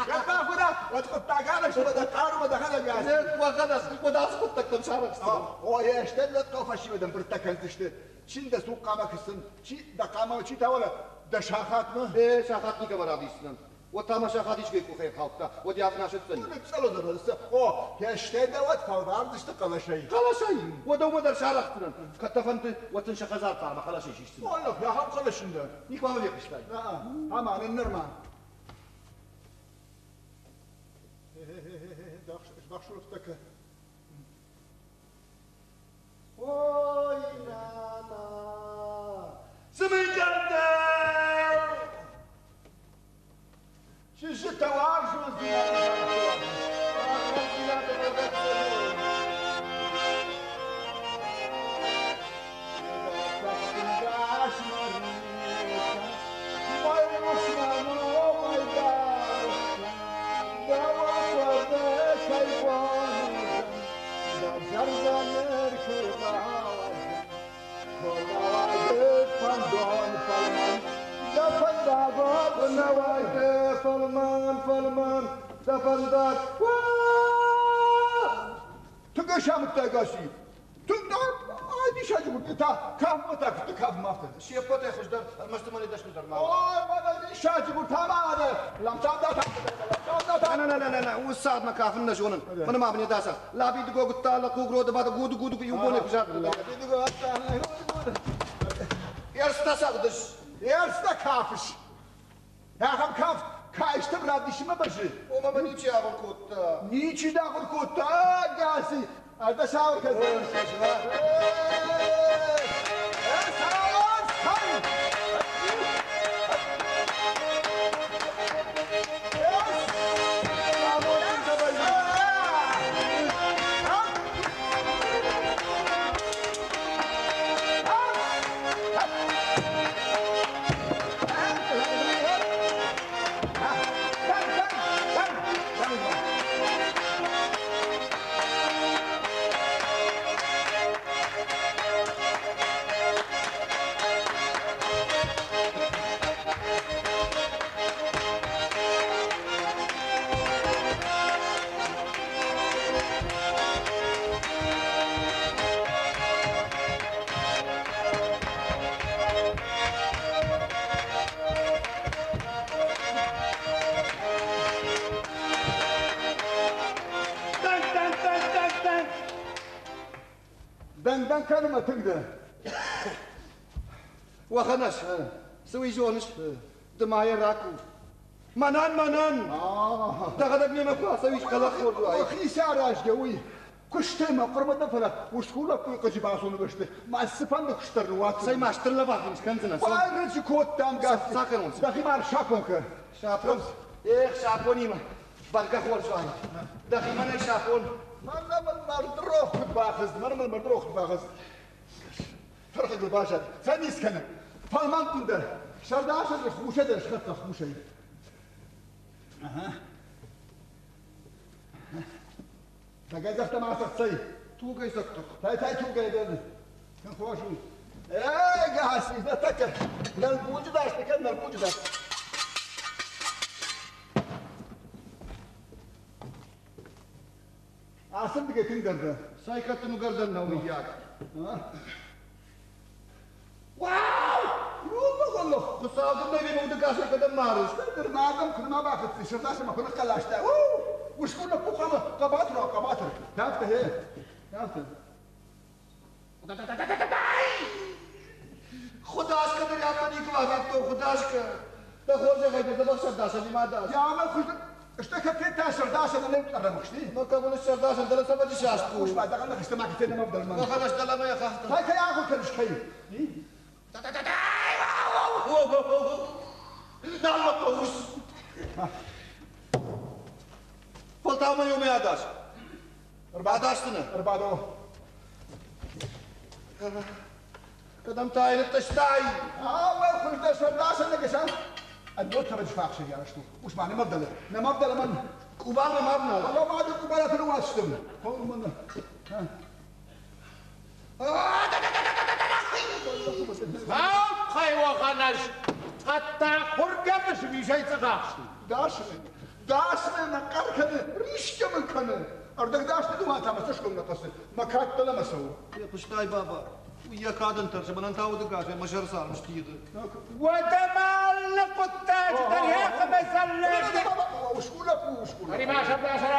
Кӕд дӕ худа, уӕд хъуыддаг арӕзт, уӕд хъару, дӕхӕдӕг гаси. Уӕхӕнӕс, уӕд ацы хъуыддӕгтӕм сарӕхстӕн. О, йе стӕй лӕг фӕсивӕд ӕмбырдтӕ кӕндзысты. Чи дӕ цухъхъамӕ кӕсын, чи дӕ хъама, чи та уӕлӕ дӕ сахатмӕ. Э, сахат никӕмӕ равдисдзынӕн. Уӕд та мӕ сахат искӕй къухӕй ӕрхаудта, уӕд йӕ афтӕ асӕтдзӕни. О, стӕй дӕ уӕд фӕлвардзысты хъӕлӕсӕй. Хъӕлӕсӕй? Уӕдӕ уымӕ дӕр сарӕхсдзынӕн. Кӕд дӕ фӕнды, уӕд сын сӕ хӕдзар хъармӕ хъӕлӕсӕй сисдзынӕн. О, ахӕм хъӕлӕсын дӕ. Никуы ма фехъуыстай? Ама, нырма. Бахсурфтака. Ой, нана, цы мын кӕндӕ? Чызджытӕ уарзондзинады Фӕлмӕн, фӕлмӕн, дӕ фӕндаг. Тынг самыдтай гаси. Тынг ай диссаджы гуырд та кафмӕ та куыд кафмӕ афтӕ. Се ппӕтӕй хуыздӕр, ӕрмӕст мӕнӕй дӕсныдӕр ма. Ой, мӕнӕ диссаджы гуыртамӕ На-на-на-на-на, уыцы цардмӕ кафын нӕ зонын. Мӕнӕ ма мын йӕ дасах. Лабидыго гуыдта, лӕхъуг роды бада гуды-гуды иу бонӕй куы загъта. Ерстӕ цӕгъдыс. Ерстӕ кафыс. Ахӕм кафт каистӕм равдисынмӕ бӕззы. Омӕ мӕ ничи ахуыр кодта. Ничи дӕ ахуыр кодта, Гаси. Ӕз дӕ сауыр кӕндзӕн. Дӕн-дӕн кӕны мӕ тынгдӕр. Уӕхӕнӕс, цы уый зоныс? Ды ма йӕ ракув. Мӕнӕн, мӕнӕн! Дӕхӕдӕг мемӕ куы ацӕуис, хъӕлӕкк хорз уаид. Хи аразгӕ уый. Куыстӕй мӕ хъуырмӕ дӕ, фӕлӕ усгур лӕппуйы хъыджы бацоны бӕсты ма цыфӕнды куыст дӕр ныууадздзынӕн. Цӕй ма стыр лӕвар дын скӕндзынӕн. Байрӕджы кодтам, Гаци. Цахӕрон? Дӕхи ма сапон кӕ. Сапон? Эх, сапонимӕ. Бӕргӕ хорз уаид. Дӕхимӕ нӕй сапон. Мӕнӕ мыл мӕрдырох куыд бахызт, мӕнӕ мыл мӕрдырох куыд бахызт. Фӕрхӕгыл баззад. Фӕниз кӕны. Фӕлмӕн къуындӕр. Сӕрдасӕны хусӕй дӕр схӕццӕ хусӕй. Тагӕй загъта ма цӕй. Тугӕй загъта. Тай тай тугӕй дӕр. Кӕн хорз у. Эй, гаси, да така. Нӕлбуджы дасты кӕн, нӕлбуджы дасты. Ацырдыгӕй тынгдӕр дӕ. Цӕй кӕд угӕрдӕн нӕу мыййаг. Уау! Уллах, уллах! Хуыцау дын нӕ вену удыгасӕй кӕдӕм марыс? Ныр ма адӕм куы нӕма бахӕццӕ, сырдасӕ ма куы ныхъхъӕлӕстӕ. Усгур лӕппу хъуамӕ хъӕбатыр уа, хъӕбатыр. Афтӕ, гъе. Афтӕ. Худаскӕ дын афтӕ никуы бафедтон, худаскӕ. Дӕ хорзӕхӕй дӕ дзӕбӕх сӕрдасӕни ма дас. Я ӕмӕ хуыздӕр Стӕй кӕд федта сӕрдасӕн ӕнӕ ӕрӕмыхсти? Мӕ кӕмӕн сӕрдасӕн дӕлӕ цӕвӕджы саст у. Ус ма дӕгъӕл ныхӕстӕ ма кӕд нӕ ӕвдӕлмӕ. Махӕн дӕлӕмӕ йӕ хӕхтӕ. Тай кӕй ахуыр кӕныс кӕй? Нал мӕ хъус. Фӕлтау мӕ иумӕ адас. Ӕрбадасдзынӕ? Ӕрбадо. Кӕдӕм та йын ныттъыстай? Ӕмӕ хуыздӕр сӕрдасӕн нӕ Ӕндон цӕвӕджы фахсӕй арӕзт у. Ус ма нӕм ӕвдӕлы. Нӕм ӕвдӕлы мӕн. Къубалмӕ ма внал. Фӕлӕ ма ды къубалаты ныууадзтым. Хайуаханаш, хъӕддаг хургӕмыс визӕй цъыгахст. Дасны, дасны нӕ хъӕр кӕны, рисгӕ мын кӕны. Ӕрдӕгдасны дыууӕ мӕ цӕсгом нӕ хъӕцы, мӕ кад дӕлӕмӕ цӕуы. Фехъуыстай, баба? Уый йӕ кадӕн тӕрсы, мӕнӕн та удыгасӕй мӕ сӕр царм стигъы. Уӕдӕ ма алы хъуыддаджы дӕр йӕхимӕ зӕллӕг. Усгур лӕппу, усгур. Ӕри-ма сӕрдасӕн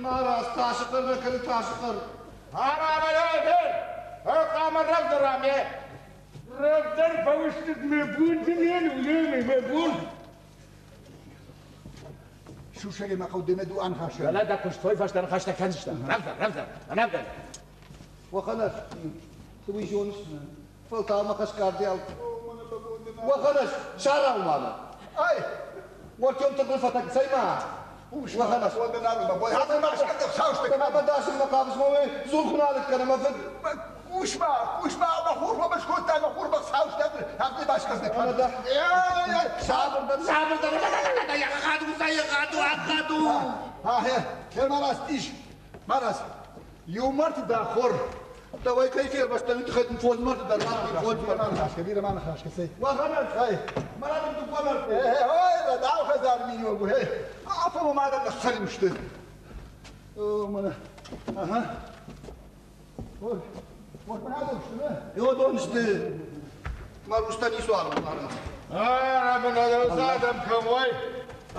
Марадз, тасы хъӕр нӕ кӕны тасы хъӕр. Рӕвдӕр фӕуыстыд мӕ бунты ме бун. Сусӕгӕй ма хъӕу демӕ ду анхасӕн. Фӕлӕ дӕ куыстой фӕстӕ ныхӕстӕ кӕндзыстӕм. Рӕвдӕр, рӕвдӕр, рӕвдӕр. Уӕхӕнӕс, цы уый зоныс? Фӕлтау мӕ хӕсгардиал. Уӕхӕнӕс, сарау ма мӕ. Ай! Уартем тыгъыл фӕтӕг, цӕй ма! Уӕхӕнӕс. Мӕ дасынмӕ хъавыс, мӕ уый дзул куы нал кӕны, мӕ фыд. Кусма, кусма, мӕ хурмӕ скодта, мӕ хурмӕ саустӕ, афтӕ баскӕсны. Сабырдӕр, сабырдӕр, хаду, хаду. Ха, хер, мараас, иш, мараас. Иу марты дӕ хор. Дӕуӕй кӕй фервӕзтӕн, уый тыххӕй дын фондз мӕрды дӕр радтин, фондз мӕрды. Ныхас кӕ, бирӕ ма ныхас кӕ, цӕй. Уӕхӕнӕн, мӕнӕ дын дыууӕ мӕрды. Ой, рӕдау хӕдзар миниуӕг у, хей. Афома ма адӕм ныххӕлиу сты. О, мӕнӕ, ага. Ой, вот мӕнӕ адӕм сты, нӕ? Уыдон сты. Мӕ рустӕ ницуал ӕмбарынц. Адӕм кӕм уой,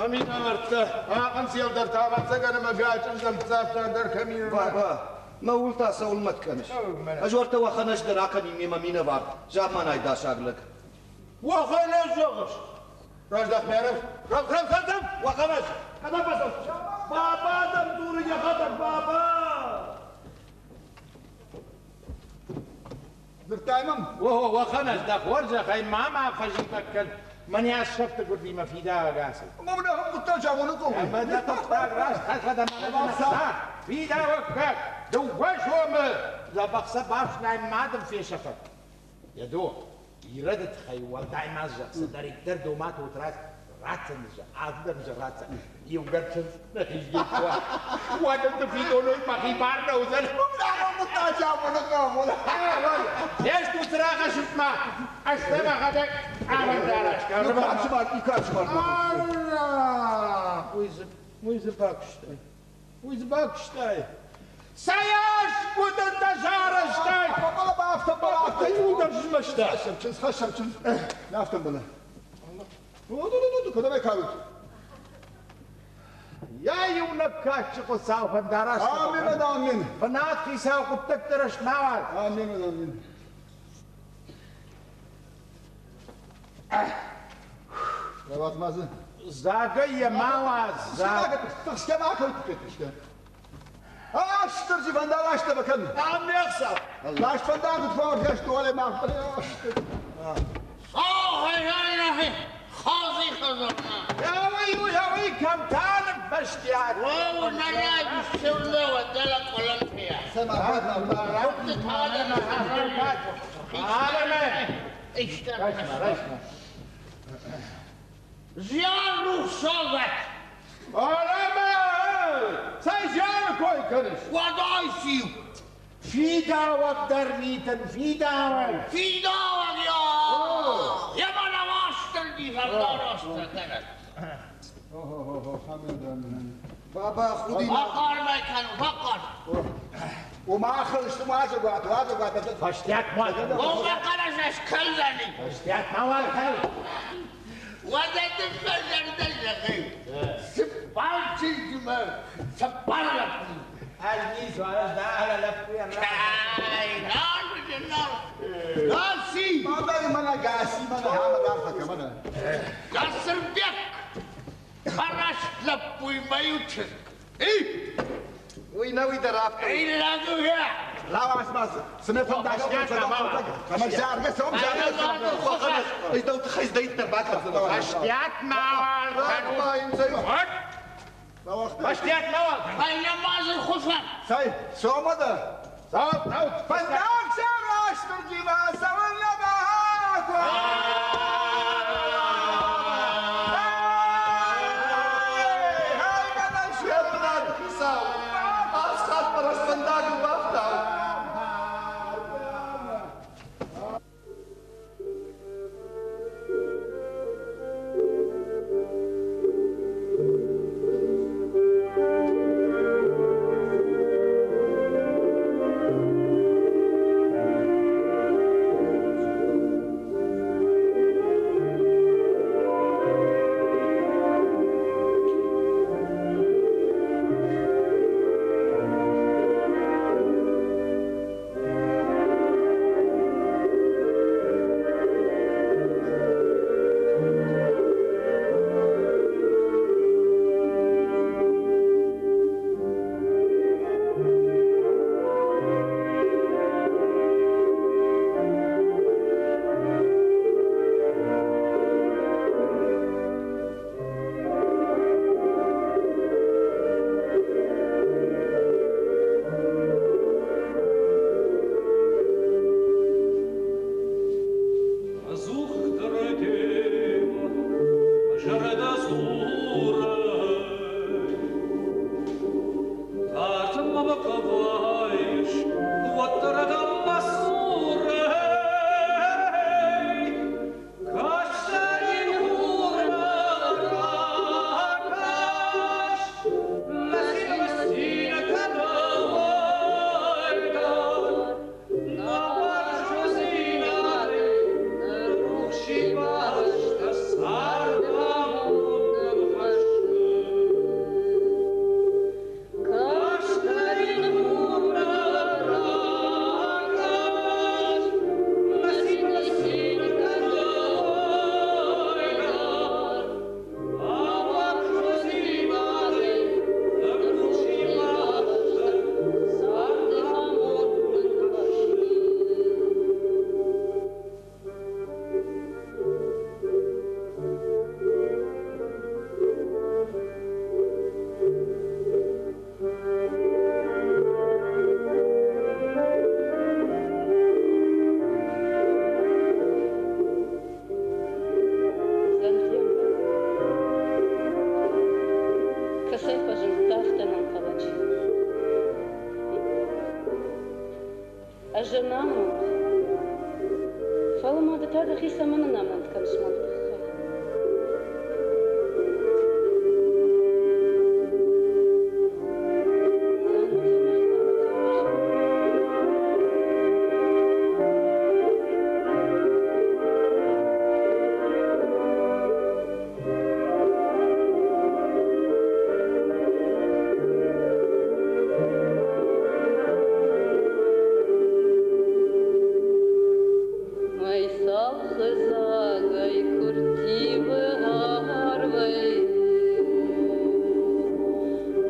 ӕминӕвӕрттӕ, ахъынцъелдӕртӕ, ӕвӕццӕгӕн ӕмӕ гачъындзӕмдзӕфтӕ ӕндӕр кӕм и. Баба, мӕ ууыл та цӕуыл мӕт кӕныс? Ӕз уӕртӕ уӕхӕн ӕз дӕр акӕнин мемӕ минӕвар, замманай дасаг лӕг. Уӕхӕн ӕз зӕгъыс? Раздӕх мӕ рӕвдз, рӕвдз, рӕвдз, рӕвдз, уӕхӕн ӕз! Кӕдӕм фӕцӕуыс? Баба дӕм дзуры йӕхӕдӕг, баба! Дзырдтай мӕм? О, уӕхӕн ӕз дӕ хорзӕхӕй ма мӕ фӕзивӕг кӕн, мӕнӕ сӕфты гуырдимӕ фидауӕг ацыд. Ӕмӕ мын ахӕм хъуыддаджы амонын хъӕуы. Ӕмӕ дӕ хъуыддаг раст хӕсӕд ӕмӕ дын ӕхца, фидауӕггаг, дыууӕ сомы дзӕбӕх сӕ бафснай ма дын фесӕфӕд. Едо, ирӕды тыххӕй уӕлдай ма зӕгъ, цыдӕриддӕр домат утрат ратдзӕн ӕздӕр ратдзӕн. Иугӕр чындз нӕхи куы уа, уӕд ын ды фидоной мӕхи бар нӕ уыдзӕн. Хъуыддаджы амонын хъӕуы. Фестут цырагъӕсынтмӕ, ӕз дӕ мӕхӕдӕг ӕвӕндараст. Иу кӕсмар. Уый дзы бакуыстай. Уый дзы бакуыстай. Цӕйас гуыдынтӕ сарӕзтай! Афтӕ иуылдӕр сызмӕста. Чындз, хӕссӕм чындз. Афтӕ мбӕлы. Куыд ӕй калут? Йӕ иунӕг кадджы Хуыцау фӕндараст. Амин, амин. Бынат хицау хъуыддӕгты рӕстмӕ уадз. Амин, амин. Рауадз ма дзы. Загӕй йӕ ма уадз. Тыхсгӕ ма кӕн, тыхсгӕ. Астырджи фӕндараст бакӕн. Аммӕхсӕв. Раст фӕндаг куыд фӕуӕргӕст уӕле мах. Яуи, кӕм та ныффӕстиат? Зиан рухсагӕт! Алӕмӕ! Цӕй зианы кой кӕныс? Уӕдӕй циу? Фидауӕг дӕр митын, фидауӕг! Фидауӕг, я! Йӕ мӕнӕ Уастырджи фӕндараст кӕнӕд! Баба, худинаг. Бахъармӕ кӕн, бахъар! Уымӕ сты уазӕгуат, уазӕгуат. Фӕстиат ма. Уымӕ хъӕлӕс скӕндзӕни. Фӕстиат ма уал кӕн. Уӕдӕ дын мӕ зӕрдӕ зӕгъы, цыппар чызджы цыппар лӕппуйы. Ӕз ницы, ӕз дӕ лӕппуйӕн. Кӕй, нал, нал. Гаси! Мадӕй мӕнӕ Гаси, мӕнӕ хамӕ арфӕ кӕмӕн. Гасырбек! Фараст лӕппуйы мӕ иу чызг. Эй! Уый нӕ уый дӕр афтӕ. Эй, лӕгуйӕ! Рауадз ма цымӕ фӕндаг ӕмӕ заргӕ цӕуӕм, заргӕ цӕуӕм. Ӕз дӕу тыххӕй здӕйттӕ бакӕндзынӕн. Фӕстиат ма уал кӕнут. Фӕстиат ма уал. Фӕйнӕ ма дзы хуыфӕн. Цӕй, цомӕ дӕ. Цӕут, цӕут. Фӕндаг сӕ Уастырджимӕ цӕуылнӕ бахъуа? Хицау, ӕфсад фӕндагыл бафтау. ӕнамонд. Фӕлӕ ма ды та дӕхи цӕмӕн ӕнамонд кӕныс мӕн тыххӕй? Мӕй цалхы дзагӕй куы рттивы арвӕй,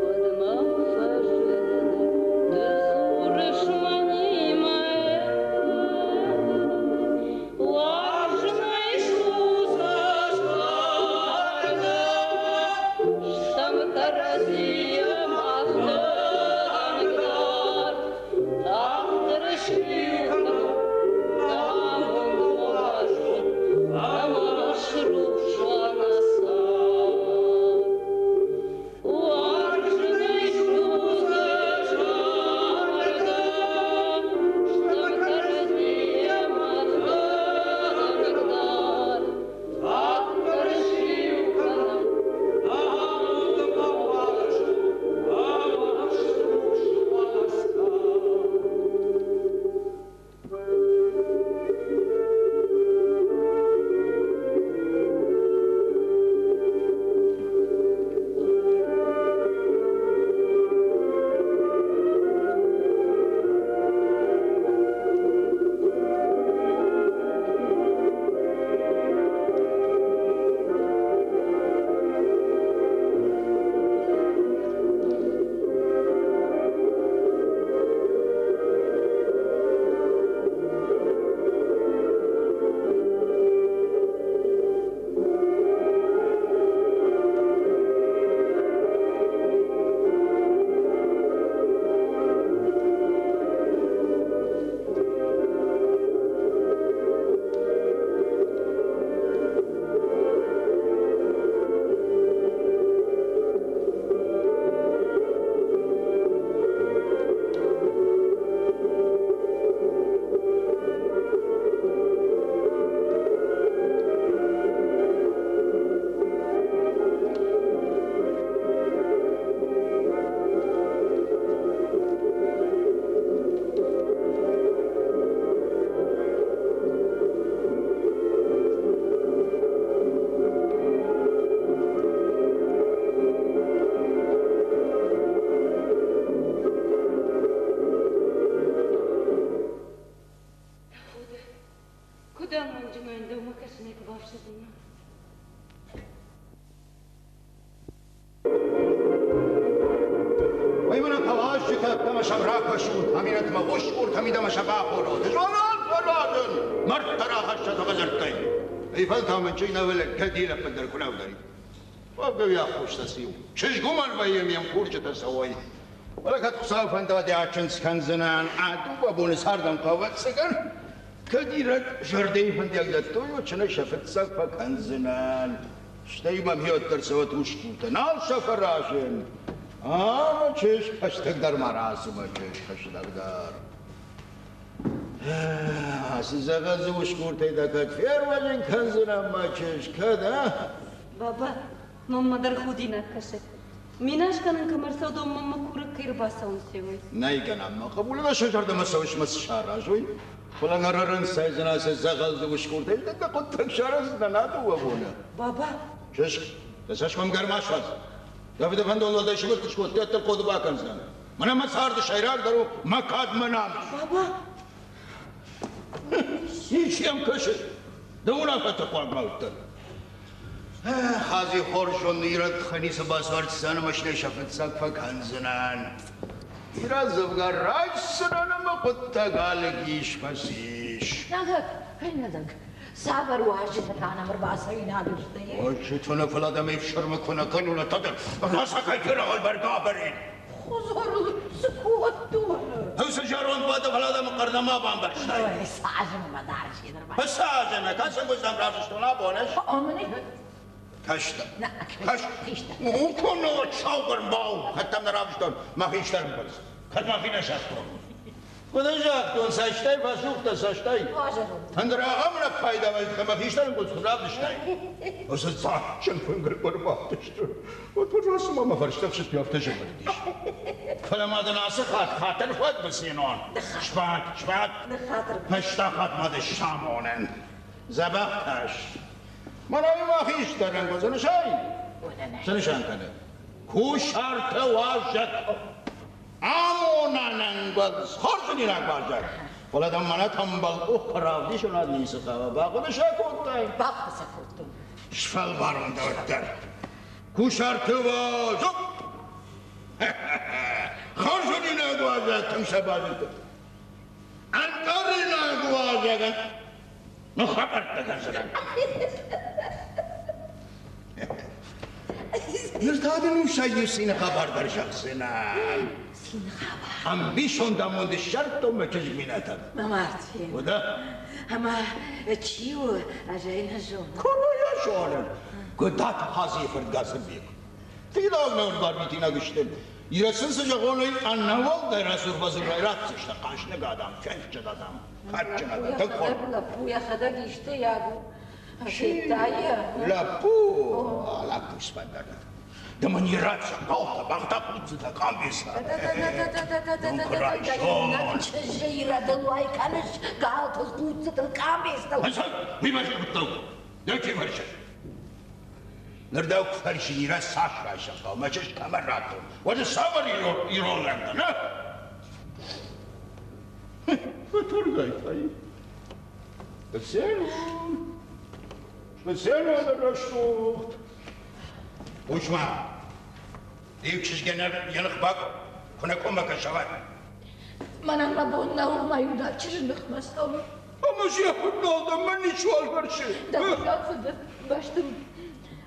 уӕд мӕм фӕзыны ды дзурыс мӕнимӕ. Уарзынӕй судза зӕрдӕ, стӕм кӕрӕдзийы мах тынгдӕр. Тагъддӕр сиу кӕнут уарзон ӕмӕ срухс уа нӕ цард. Уарзынӕй судзы зӕрдӕ, стӕм кӕрӕдзийы мах тынгдӕр. Тагъддӕр сиу кӕнӕм уарзон ӕмӕ срухс уа нӕ цард. Тӕхуды, куыд амондджынӕн дӕумӕ кӕсынӕй куы бафсӕдин. Уый мын ӕппӕлазджытӕ ӕмӕ сӕм ракӕсут, Аминӕтмӕ усгуртӕ мидӕмӕ сӕ бахонут. Зонон фӕразын, мӕрдтӕ рахӕссӕт хӕдзӕрттӕй. Ай фӕлтау мын чи нӕ вӕлӕг гӕдилӕ ӕппындӕр куы нӕ уыдаид. Уӕвгӕ уый аххос циу? Чызг уымӕн вӕййы, ме мкурджытӕ цӕуой. Фӕлӕ кӕд Хуыцау фӕнда дӕ чындз кӕндзынӕн, а дыууӕ боны цардӕн хъӕуӕццӕгӕн, кӕд ирӕд зӕрдӕйы фӕндиаг дӕттой, уӕд чынӕй сӕ фыццаг фӕкӕндзынӕн. Стӕй мӕм хиуӕттӕ ӕрцӕуӕд усгуртӕ, нал сӕ фӕразын. Ӕмӕ чызг хӕстӕгдӕр ма рацу, мӕ чызг хӕстӕгдӕр. Ацы дзӕгъӕлдзы усгуртӕй дӕ кӕд фервӕзын кӕндзынӕн, мӕ чызг, кӕд, а? Баба, мӕнмӕ дӕр худинаг кӕсы. Минас кӕнын кӕм ӕрцӕудон, мӕнмӕ курӕг кӕй ӕрбацӕуынц, уый. Нӕй гӕнӕн, мӕ хъӕбулы мӕ сӕ зӕрдӕмӕ цӕуыс мӕ цы саразой? Фӕлӕ ныр ӕрӕнцайдзынӕ сӕ дзӕгъӕлдзы усгуртӕй, дӕ хъуыддаг сараздзынӕ на дыууӕ боны. Баба! Чызг, дӕ цӕсгом гӕр ма суадз. Дӕ фыды фӕндон уӕлдай сывӕртты скодтай, ӕддӕр хъоды бакӕндзынӕн. Мӕнӕ мӕ царды сӕйрагдӕр у мӕ кад, мӕ намыс. Баба! Ничи йӕм кӕсы. Дӕ уынаффӕтӕ хъуаг ма уыдтӕн. Хадзи хорз зоны, ирӕттӕ ницы бацуардзӕн ӕмӕ стӕй сӕ фыццаг фӕкӕндзынӕн. Ирӕ дзӕвгар райсдзынӕн ӕмӕ хъуыддаг алыг ис фӕцис. Нӕлӕг, ӕнӕлӕг, цавӕр уазджытӕ та нӕм ӕрбацӕуинаг сты? Уазджытӕ нӕ, фӕлӕ адӕм ӕфсӕрмы куы нӕ кӕнон, уӕд расагӕй ферагъыл бӕргӕ абарин. Хъузорыл цы кодтон? Уыцы зӕронд бады, фӕлӕ адӕмы хъӕр нӕма бамбӕрстай. Ой, сазыммӕ дӕр сидырма. Сазыммӕ, кӕцы равзӕрстон абон ӕз? Кӕстӕр. Кӕстӕр. Уконо саугӕрмбау, кӕд дӕм нӕ равзӕрстон, мӕ хистӕр ӕмбӕрц. Кӕд мӕхи нӕ састон. Куыд ын загътон, цӕстӕй фӕсугътӕ, цӕстӕй. Ӕндӕр ахӕм лӕппайда ӕмӕ хистӕрӕн куыд равдыстай. Уыцы дзаджджын фынгыл куы ӕрбадтысты, уӕд цыма мӕ фӕрстӕ ӕхсыдтой, афтӕ зымӕлыдис. Фӕлӕ ма дын ацы хатт хатыр фӕд быценон. Сбад, сбад. Фӕстаг хатт ма дӕ самонӕн. Дзӕбӕх кӕс. Мӕнӕй ма хистӕрӕн куы цы нысан? Цы нысан кӕны? Кусарты уазӕг. Амонӕнӕн гуӕдз хорзгӕнинаг баззад. Фӕлӕ дӕм мӕнӕ тӕмбал къух куы равдисон, уӕд ницы хъӕуы. Бахъуыды сӕ кодтай? Бахъуыды сӕ кодтон. Сфӕлварон дарддӕр. Кусарты уазӕг! Хорзгӕнинаг уазӕг кӕм сӕ базыдта? Ӕнкъаринаг уазӕгӕн ныххабӕрттӕ кӕндзынӕн. Ныр та дын усӕй иу цины хабар дӕр зӕгъдзынӕн. Цины хабар? Ӕмбисонд амонд ссардтон мӕ чызг Минӕтӕн. Мӕ мард фен. Уӕдӕ? Ӕмӕ чи у, ӕз ӕй нӕ зонын. Куы йӕ зонын? Гуыдаты Хадзыйы фырт Газырбег. Фидар нӕ ӕрбарвитинаг сты. Ирӕ сын цы зӕгъон, уый ӕнӕуӕлдай расур-базурӕй ратдзысты хъӕзныг адӕм, фендджын адӕм, кадджын адӕм. Тынг хорз. Лӕппу йӕхӕдӕг исты йаг у. Федтай йӕ? Лӕппу, лӕппу сфӕндаг. Ды мын ирӕд сӕ бӕхтӕ, хъуццытӕ, къамбецтӕ. Чызджы ирӕдыл уӕй кӕныс галтыл, хъуццытыл, къамбецтыл. Уый мӕ зӕгъдтау. Дӕу чи фӕрсы? Ныр дӕу куы фӕрсын, ирӕд цас райсӕм хъӕуы, мӕ чызг кӕмӕн радтон, уӕд цавӕр ирон лӕг дӕн, а? Фӕтӕргай Специально, специально рӕсугъд. Хъус-ма, иу чызгӕн йӕ ных бакъуыр, куы нӕ коммӕ кӕса, уӕд. Мӕнӕн мӕ бон нӕу мӕ иунӕг чызджы ныхмӕ цӕуын. Ӕмӕ зӕххы нал дӕ мӕн ничиуал фӕрсы. Дӕ хуызӕн фыды бӕсты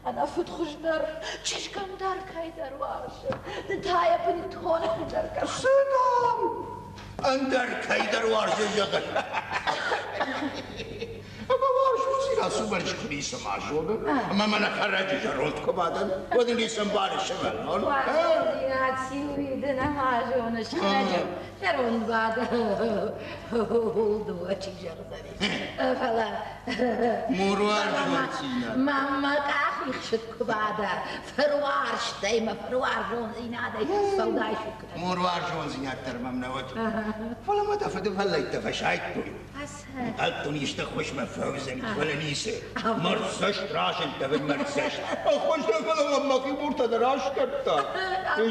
ӕнӕфыдхуыздӕр чызгӕн дӕр кӕйдӕр уарзы. Ды та йӕ бынтон ӕндӕр кӕс. Цы дам? Ӕндӕр кӕйдӕр уарзы зӕгъын. Ӕмӕ уарзондзинад цумӕрис куы ницыма зоны, ӕмӕ мӕнӕ хӕрӕджы зӕронд куы бадӕн, уӕд ын ницы ӕмбары сывӕллон. Уарзондзинад циу, ды нӕма зоныс, хӕрӕджы зӕронд бады. Дыууӕ чи зӕгъдзӕни. Фӕлӕ Муруарзондзинад. Мӕ мӕ къах ихсыд куы бада, фыруарзтӕй мӕ фыруарзондзинадӕй сфӕлдай Муруарзондзинад дӕр мӕм нӕ уыд. Фӕлӕ мӕ дӕ фыды фӕллӕйттӕ фӕсайдтой. Ӕнхъӕлдтон исты ӕххуысмӕ фӕуыдзӕн, фӕлӕ ницы. Мӕрддзӕст разындтӕ мын мӕрддзӕст. Ӕххуыс дӕ фӕлӕ мӕм мӕхи муртӕ дӕр аскъӕрдта.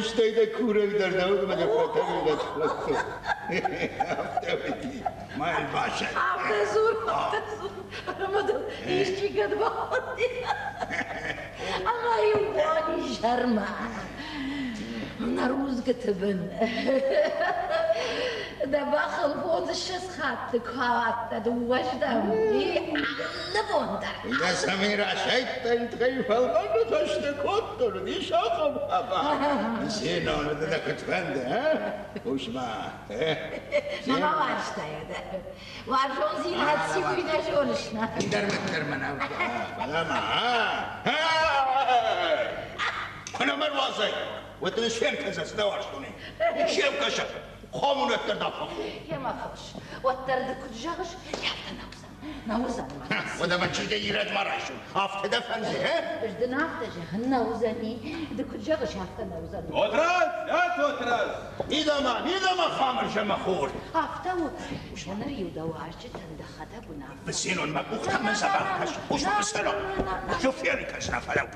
Стӕй дӕ курӕг дӕр нӕ уыд ӕмӕ дӕ фӕтӕригъӕд кодтон. Афтӕ уыди, ма йыл басӕтт. Афтӕ дзур, афтӕ дзур, ӕмӕ дыл исчи кӕд бахудти. Ӕмӕ-иу бон изӕрмӕ нӕ рудзгуыты бын дӕ бӕхыл фондзыссӕдз хатты куы ауадтӕ дыууӕздӕм, алы бон дӕр. Йӕ цӕмӕй расайдтаин, тыхӕй фӕлмӕн ныхӕстӕ кодтон, уыдис ахӕм хабар. Зенон, дӕ куыд фӕнды, а? Хъус-ма. Мама уарзта йӕ дӕ. Уарзондзинад ци, уый нӕ зоныс, нӕ? Ӕндӕр мӕддӕр мӕ нӕ фӕлӕ ма. Куы нӕ мӕ руадзай, уӕд дын сфен кӕндзӕн, цы дӕ уарзтон, Се вкӕсӕ, хомунӕттӕ дӕ фӕхъу. Йемӕ фос, уӕддӕр ды куыд зӕгъыс, афтӕ нӕ уыдзӕн. Нӕ уыдзӕн. Уӕдӕ мӕ чызгӕй ирӕд ма райсон, афтӕ дӕ фӕнды, э? Ӕз дын афтӕ зӕгъын, нӕ уыдзӕни. Ды куыд зӕгъыс, афтӕ нӕ уыдзӕн. Тотраз, ӕ Тотраз! Мидӕмӕ, мидӕмӕ, Хамырзӕ, мӕ хур! Афтӕ у. Ныр-иу дӕ уазджытӕн дӕхӕдӕг уынаффӕ. Быценон, мӕ къухтӕ мын дзӕбӕх кӕс. Хъус, Быценон, шоферы кӕс, нӕ фӕлӕуу.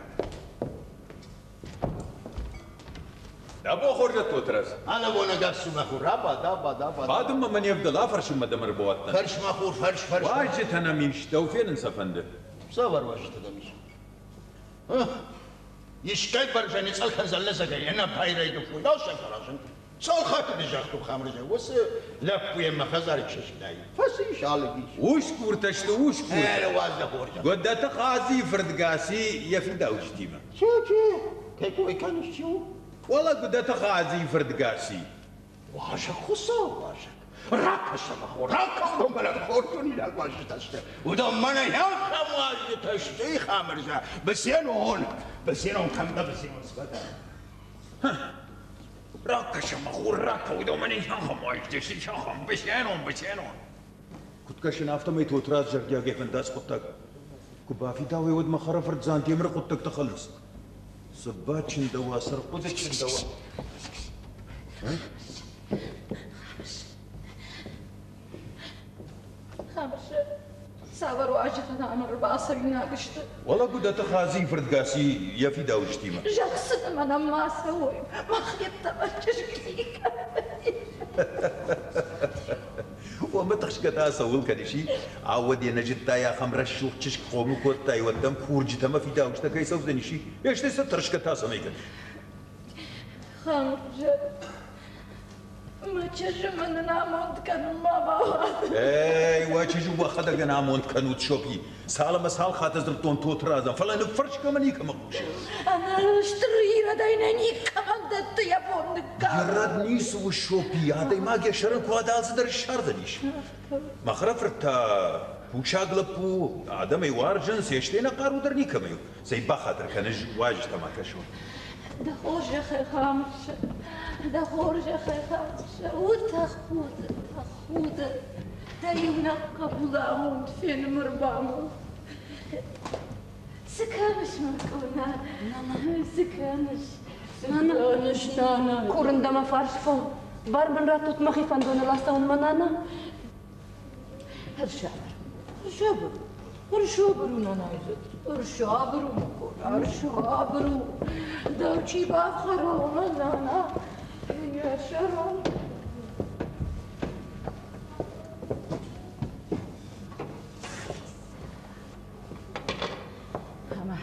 Дӕ бон хорз, Тотраз. Алӕвон ӕгас у, мӕ хур, абад, абад, абад. Бадынмӕ мӕ не вдӕлы, афӕрсынмӕ дӕм ӕрбауадтӕн. Фӕрс, мӕ хур, фӕрс, фӕрс. Уазджытӕ нӕм ис, дӕу фенын сӕ фӕнды. Цавӕр уазджытӕ дӕм ис? Искӕй бӕрзӕни цӕлхӕн зӕллӕзӕгӕй ӕнӕ байрайгӕ фуйнау сӕ фӕразын. Цал хатты дын загътон, Хамырзӕ, уыцы лӕппуйӕн мӕ хӕдзары чызг нӕй. Фӕцис, алыг ис. Усгуртӕ сты, усгуртӕ. Ӕруадз дӕ хорзӕх. Гуыдаты Хъазийы фырт Гаси йӕ фидауджытимӕ. Чи, чи? Кӕй кой кӕныс, чи у? Уӕлӕ Гуыдаты Хъазийы фырт Гаси. Уазӕг, Хуыцау, уазӕг. Ракӕс ӕмӕ хор, ракӕс мӕнӕ хордонинаг уазджытӕ сты. Уыдон мӕнӕ ахӕм уазджытӕ сты, Хамырзӕ. Быценон, Быценон кӕм дӕ, Быценон сфӕдӕ. Ракӕсӕм, хур Куыд кӕсын, афтӕмӕй Тотрадз зӕрдиагӕй фӕндӕц хъуыддаг. Куы бафидауой, уӕд мӕ хӕрӕфырт Дзантемыры хъуыддӕгтӕ хӕлынц. Цы бачындӕуа, цы рхъуыды чындӕуа? Хӕмыцы цавӕр уазджытӕ нӕм ӕрбацӕуинаг сты? Уӕлӕ Гуыдаты Хадзийы фырт Гаси йӕ фидауджытимӕ. Зӕгъ сын, ӕмӕ нӕм ма цӕуой, мах йеддӕмӕ чызг никӕмӕ Уомӕ тыхсгӕ та цӕуыл кӕнис, и? Ау, уӕд йе нӕ зыдтай, ахӕм рӕсугъд чызг хъомыл кодтай, уӕд дӕм курджытӕ ӕмӕ фидауджытӕ кӕй цӕудзӕнис, и? Стӕй сӕ тӕрсгӕ та цӕмӕй кӕнис? Хӕмыц, мӕ чызджы мын ӕнамонд кӕнын ма бауадз. Эй, уӕ чызджы уӕхӕдӕг ӕнамонд кӕнут, Сопи. Цал ӕмӕ цал хатты дзырдтон Тотырадзӕн, фӕлӕ ныффӕрсгӕ мӕ никӕмӕ хъусы. Ӕнӕ стыр ирӕдӕй нӕ никӕмӕн дӕтты йӕ бон ныккалын. Ирӕд ницы у, Сопи, адӕймаг йӕ сӕрӕн куы уа, алцыдӕр ссардзӕнис. Мӕ хӕрӕфырт та кусаг лӕппу, адӕм ӕй уарзынц, йе стӕй нӕ хъару дӕр никӕмӕй у. Цӕй бахатыр кӕныс, уазджытӕ ма кӕсон. Дӕ хорзӕхӕй, Хӕмыц, дӕ хорзӕхӕй, Хӕмыц, у тӕхуды, тӕхуды, дӕ иунӕг хъӕбулы амонд фенын ӕрбамонд. Цы кӕныс, мӕ къона, цы кӕныс? Цы кӕныс, нана? Курын дӕ мӕ фарс фӕу. Бар мын раттут мӕхи фӕндоныл ацӕуынмӕ, нана. Ӕрсабыр, ӕрсабыр, ӕрсабыр у, нанайы ӕрсабыр у, мӕ къона, ӕрсабыр у. Дӕу чи бафхӕра, уымӕн, нана, йӕ сӕрӕн. Ӕмӕ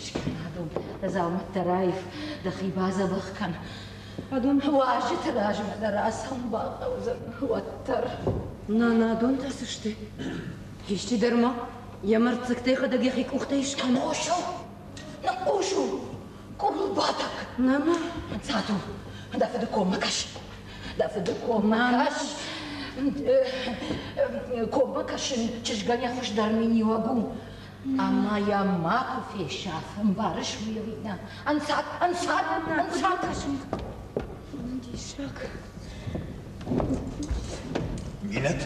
скӕнадон дӕ дзаумӕттӕ раив, дӕхи бадзӕбӕх кӕн. Адон уазджыты размӕ дӕр ацӕуын бахъӕудзӕн уӕддӕр. Нана, адон та цы сты? Исчи дӕр ма йӕ мӕрддзӕгтӕ йӕхӕдӕг йӕхи къухтӕй скӕны. Ныхъхъус у! Ныхъхъус у! Къулбадӕг! Нана! Ӕнцад у! Дӕ фыды коммӕ кӕс! Дӕ фыды коммӕ кӕс! Коммӕ кӕсын чызгӕн йӕ хуыздӕр миниуӕг у. Ӕмӕ йӕ макуы фесаф, ӕмбарыс уый ӕви нӕ? Ӕнцад, ӕнцад, ӕнцад кӕсын. Диссаг. Минӕт?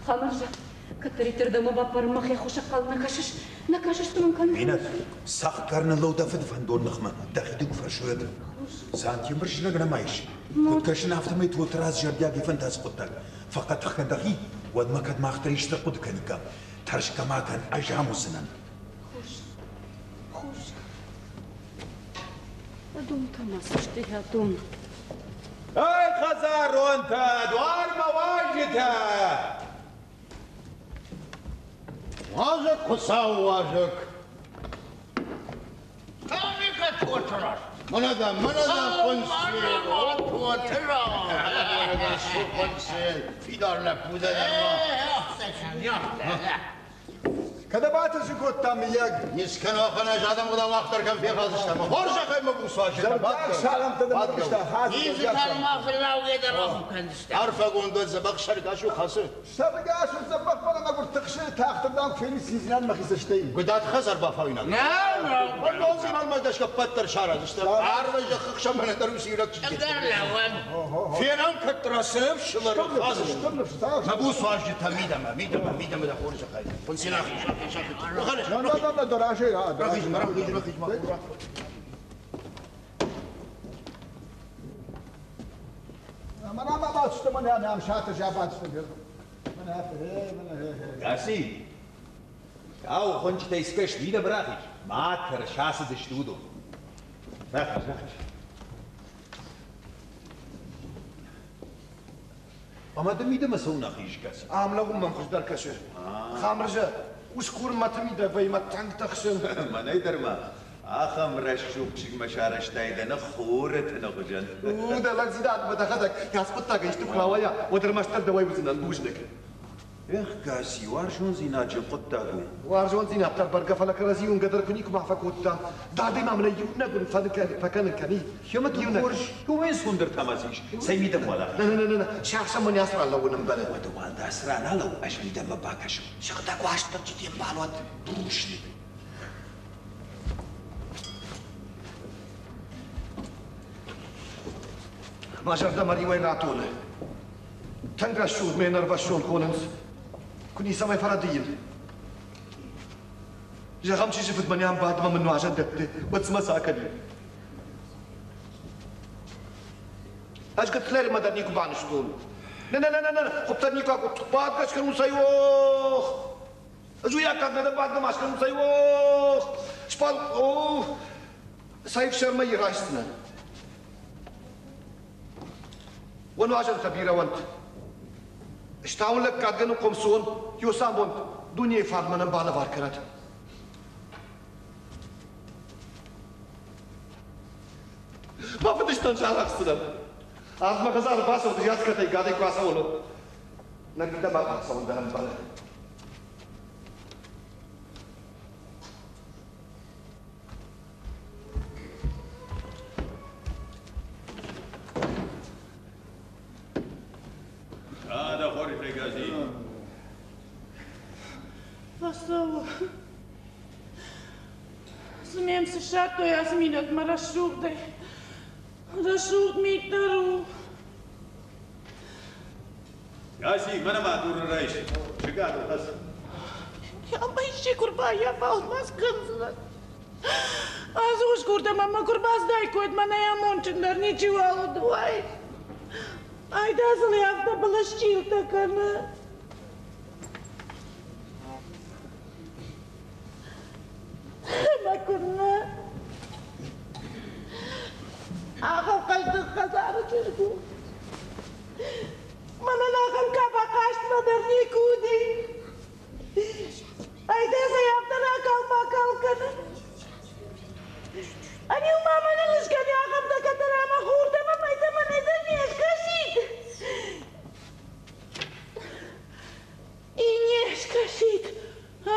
Хамырза, кӕддӕриддӕр дӕ мӕ баппарын мӕхи ӕххуысӕнхъӕл нӕ кӕсыс? Нӕ кӕсыс ды мын кӕнын? Минӕт, цӕхгӕр ныллӕу дӕ фыды фӕндон ныхмӕ, дӕхи дын куы фӕрсой, уӕд. Сантемыр знаг нӕма ис. Куыд кӕсын, афтӕмӕй Тотырадз зӕрдиаг ифӕндӕц хъуыддаг. Фӕхъӕддых кӕн дӕхи, уӕдмӕ кӕд мах дӕр исты хъуыды кӕниккам. Тӕрсгӕ ма кӕн, ӕз ам уыдзынӕн. Хорз, хорз. Адон та ма цы сты, адон? Эй, хӕдзаронтӕ, дуармӕ уазджытӕ! Уазӕг, Хуыцауы уазӕг! Тамика Тотыраз! Мӕнӕ дӕ, мӕнӕ дӕ хъуынцел! О, Тотыраз! Мӕнӕ дӕ хъуынцел! Фидар лӕппу дӕ нырма. Кӕдӕм атыхсын кодта, мыййаг? Не скӕнӕхӕн ӕз адӕм мах дӕр кӕм фехалдзыстӕм. Хорзӕхӕй мӕ буц уазджытӕ, Зӕрдиаг саламтӕ дӕм ӕрвыста Хадзы. Арфӕгонд уӕд дзӕбӕх сӕргӕс у хӕцы. Сӕргӕс у дзӕбӕх, фӕлӕ мӕгуыр тыхсы, тагъддӕр фенис сидзинад мӕхи цӕстӕй. Гуыдат хӕдзар бафауинаг. Нӕ, нӕ. Фӕндондзинадмӕ гӕсгӕ ппӕт дӕр сараздзыстӕм. Арвӕй зӕххы хсӕн мӕнӕ дӕр уыцы ирӕг чызджытӕ. Фенӕм кӕддӕра цы ӕфсымӕры хадзы. Мӕ буц уазджытӕ мидӕмӕ, мидӕмӕ, мидӕмӕ дӕ хорзӕхӕй. Хъуынцин ахиз, ахиз, ахиз. Рахиз, рахиз, рахиз, рахиз. Мӕнӕ ма бацыдтӕ, мӕнӕ нӕм саты забадысты. Гаси, Ау, хуынчъытӕй скӕс, мидӕмӕ рахиз. Ма тӕрс, ацыдысты уыдон. Рахиз, рахиз. Ӕмӕ ды мидӕмӕ цӕуын ахизыс, Гаси? Ам лӕууын мӕм хуыздӕр кӕсы. Хамырзӕ, усгур мӕты мидӕг вӕййы мӕ тӕнгтӕ хсын. Мӕнӕй дӕр ма ахӕм рӕсугъд чызгмӕ сарӕзтай дӕ ных хуры тыны хуызӕн. У, дӕ лӕгдзинадмӕ дӕхӕдӕг ацы хъуыддагӕй исты куы рауайа, уӕд ӕрмӕстдӕр дӕуӕй уыдзынӕн бузныг. Эх, Гаси, уарзондзинад зын хъуыддаг у. Уарзондзинад дӕр бӕргӕ, фӕлӕ кӕрӕдзи уынгӕ дӕр куы никуыма фӕкодтам. Дадӕй ма мын ӕй иунӕг уын фӕкӕнын кӕни. Ӕмӕ дын хорз, уымӕй ӕнцондӕр та ма цы ис? Цӕй мидӕг уал нӕ, нӕ, нӕ, нӕ, сиахсӕн мын ацы ран лӕууын ӕмбӕлы. Уӕдӕ уал дӕ ацы ран алӕуу, ӕз мидӕмӕ бакӕсон. Сыгъдӕг Уастырджи де мбал уӕд. Бузныг. Мӕ зӕрдӕ мӕ риуӕй ратоны. Тынг рӕсугъд ме нӕрвӕссон хонынц. Куы ницӕмӕй фӕрӕдийын. Зӕгъӕм, чызджы фыд мӕнӕ ам бады ӕмӕ мын нуазӕн дӕтты, уӕд цымӕ цы акӕнин? Ӕз гыццылӕй дӕр никуы банызтон. Нӕ, нӕ, нӕ, нӕ, нӕ, хуыпдӕр никуы акодтон. Бадгӕ скӕнун цӕй ох! Ӕз уый аккаг нӕ дӕн, бадгӕ ма скӕнун цӕй ох! Спал, ох! Цӕй ӕфсӕрмӕй райсдзынӕн. Уӕ нуазӕнтӕ бирӕ уӕнт. Стауын лӕггадгӕнӕн хъом цы уон, ёсамонд дунейы фарн мӕнӕн балӕвар кӕнӕд. Мӕ фыдыстӕн сарӕхсдзынӕн. Ард мӕ хӕдзары бацӕуд, зиацкӕтӕй гадӕй куы ацӕуон, нӕ мидӕмӕ ацӕуын дӕр ӕмбӕлы. Дӕ хорзӕй, Гази. Фӕцӕуы. Цы мӕм цы ссардтой ацы минӕтмӕ рӕсугъдӕй? Рӕсугъд мит дӕр у. Гази, мӕнӕ ма дурын райс. Сыгадыл хӕц. Ӕмӕ исчи куы рбаййафа, алмаз кӕндзынӕн. Ацы усгуртӕ мӕ мӕ куы рбацыдаиккой, мӕнӕй амондджындӕр ничиуал уыд, уай. Айдазыл афтӕ былысчъилтӕ кӕны. Ӕмӕ куыннӕ? Ахӕм хъӕздыг хӕдзары чызг у. Мӕнӕн ахӕм кафа хъазтмӕ дӕр никуы уыди. Айдазӕй афтӕ ракал-бакал кӕны. Ӕниу ма мӕнӕн искӕны ахӕмтӕ кӕддӕр ӕмӕ хуртӕ ӕмӕ мӕйтӕ мӕнӕй дӕр не скӕсид. И не скӕсид, а?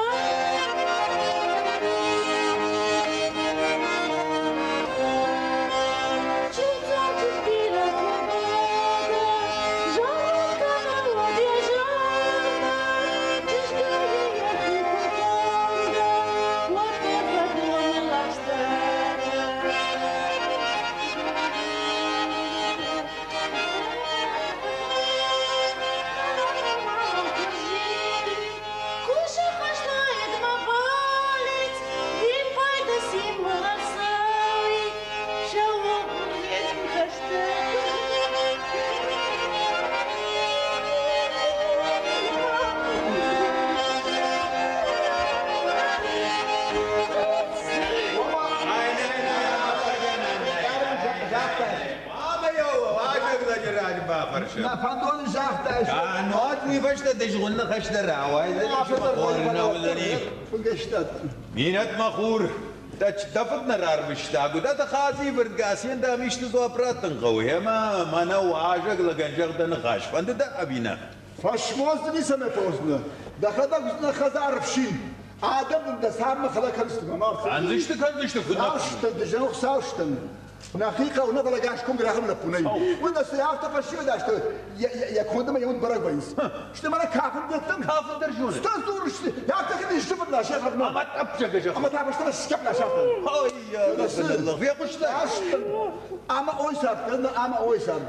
Нӕ фӕндон загъта. Нуат уый фӕстӕ дызгъуын ныхӕстӕ рауайдзӕни. Минӕт мӕ хур, дӕ фыд нӕ рарвыста, Гуыдаты Хадзийы фырт Гасийӕн дам исты дзуапп раттын хъӕуы, ӕмӕ мӕнӕ уазӕг лӕгӕн зӕгъ дӕ ныхас, фӕнды дӕ ӕви нӕ? Фӕсмон дзы ницӕмӕ фӕуыдзынӕ. Дӕхӕдӕг уыдзынӕ хӕдзары фсин. Адӕм дын дӕ цармӕ хӕлӕг кӕндзысты, мӕ мард. Кӕндзысты, кӕндзысты, куыд нӕ. Хуыцаустӕн, ды зӕгъ, хуыцаустӕн. Нӕхи хъӕу нӕ, фӕлӕ гас ком грахам лӕппу нӕй. Уый нӕ цы афтӕ фӕсивӕд асты, йӕ кондмӕ йӕ уд бӕрӕг вӕййынц. Сты мӕнӕ кафын дӕттӕм. Кафын дӕр зоны. Сты дзурыс, афтӕ кӕд исты фыд ласӕ хӕрдмӕ. Ӕмӕ тъӕппзӕгӕ зӕгъ. Ӕмӕ та фӕстӕмӕ скӕп ласӕфтӕ. Ой, фехъуыстай? Ӕмӕ ой сӕфт, ӕмӕ ой сӕфт.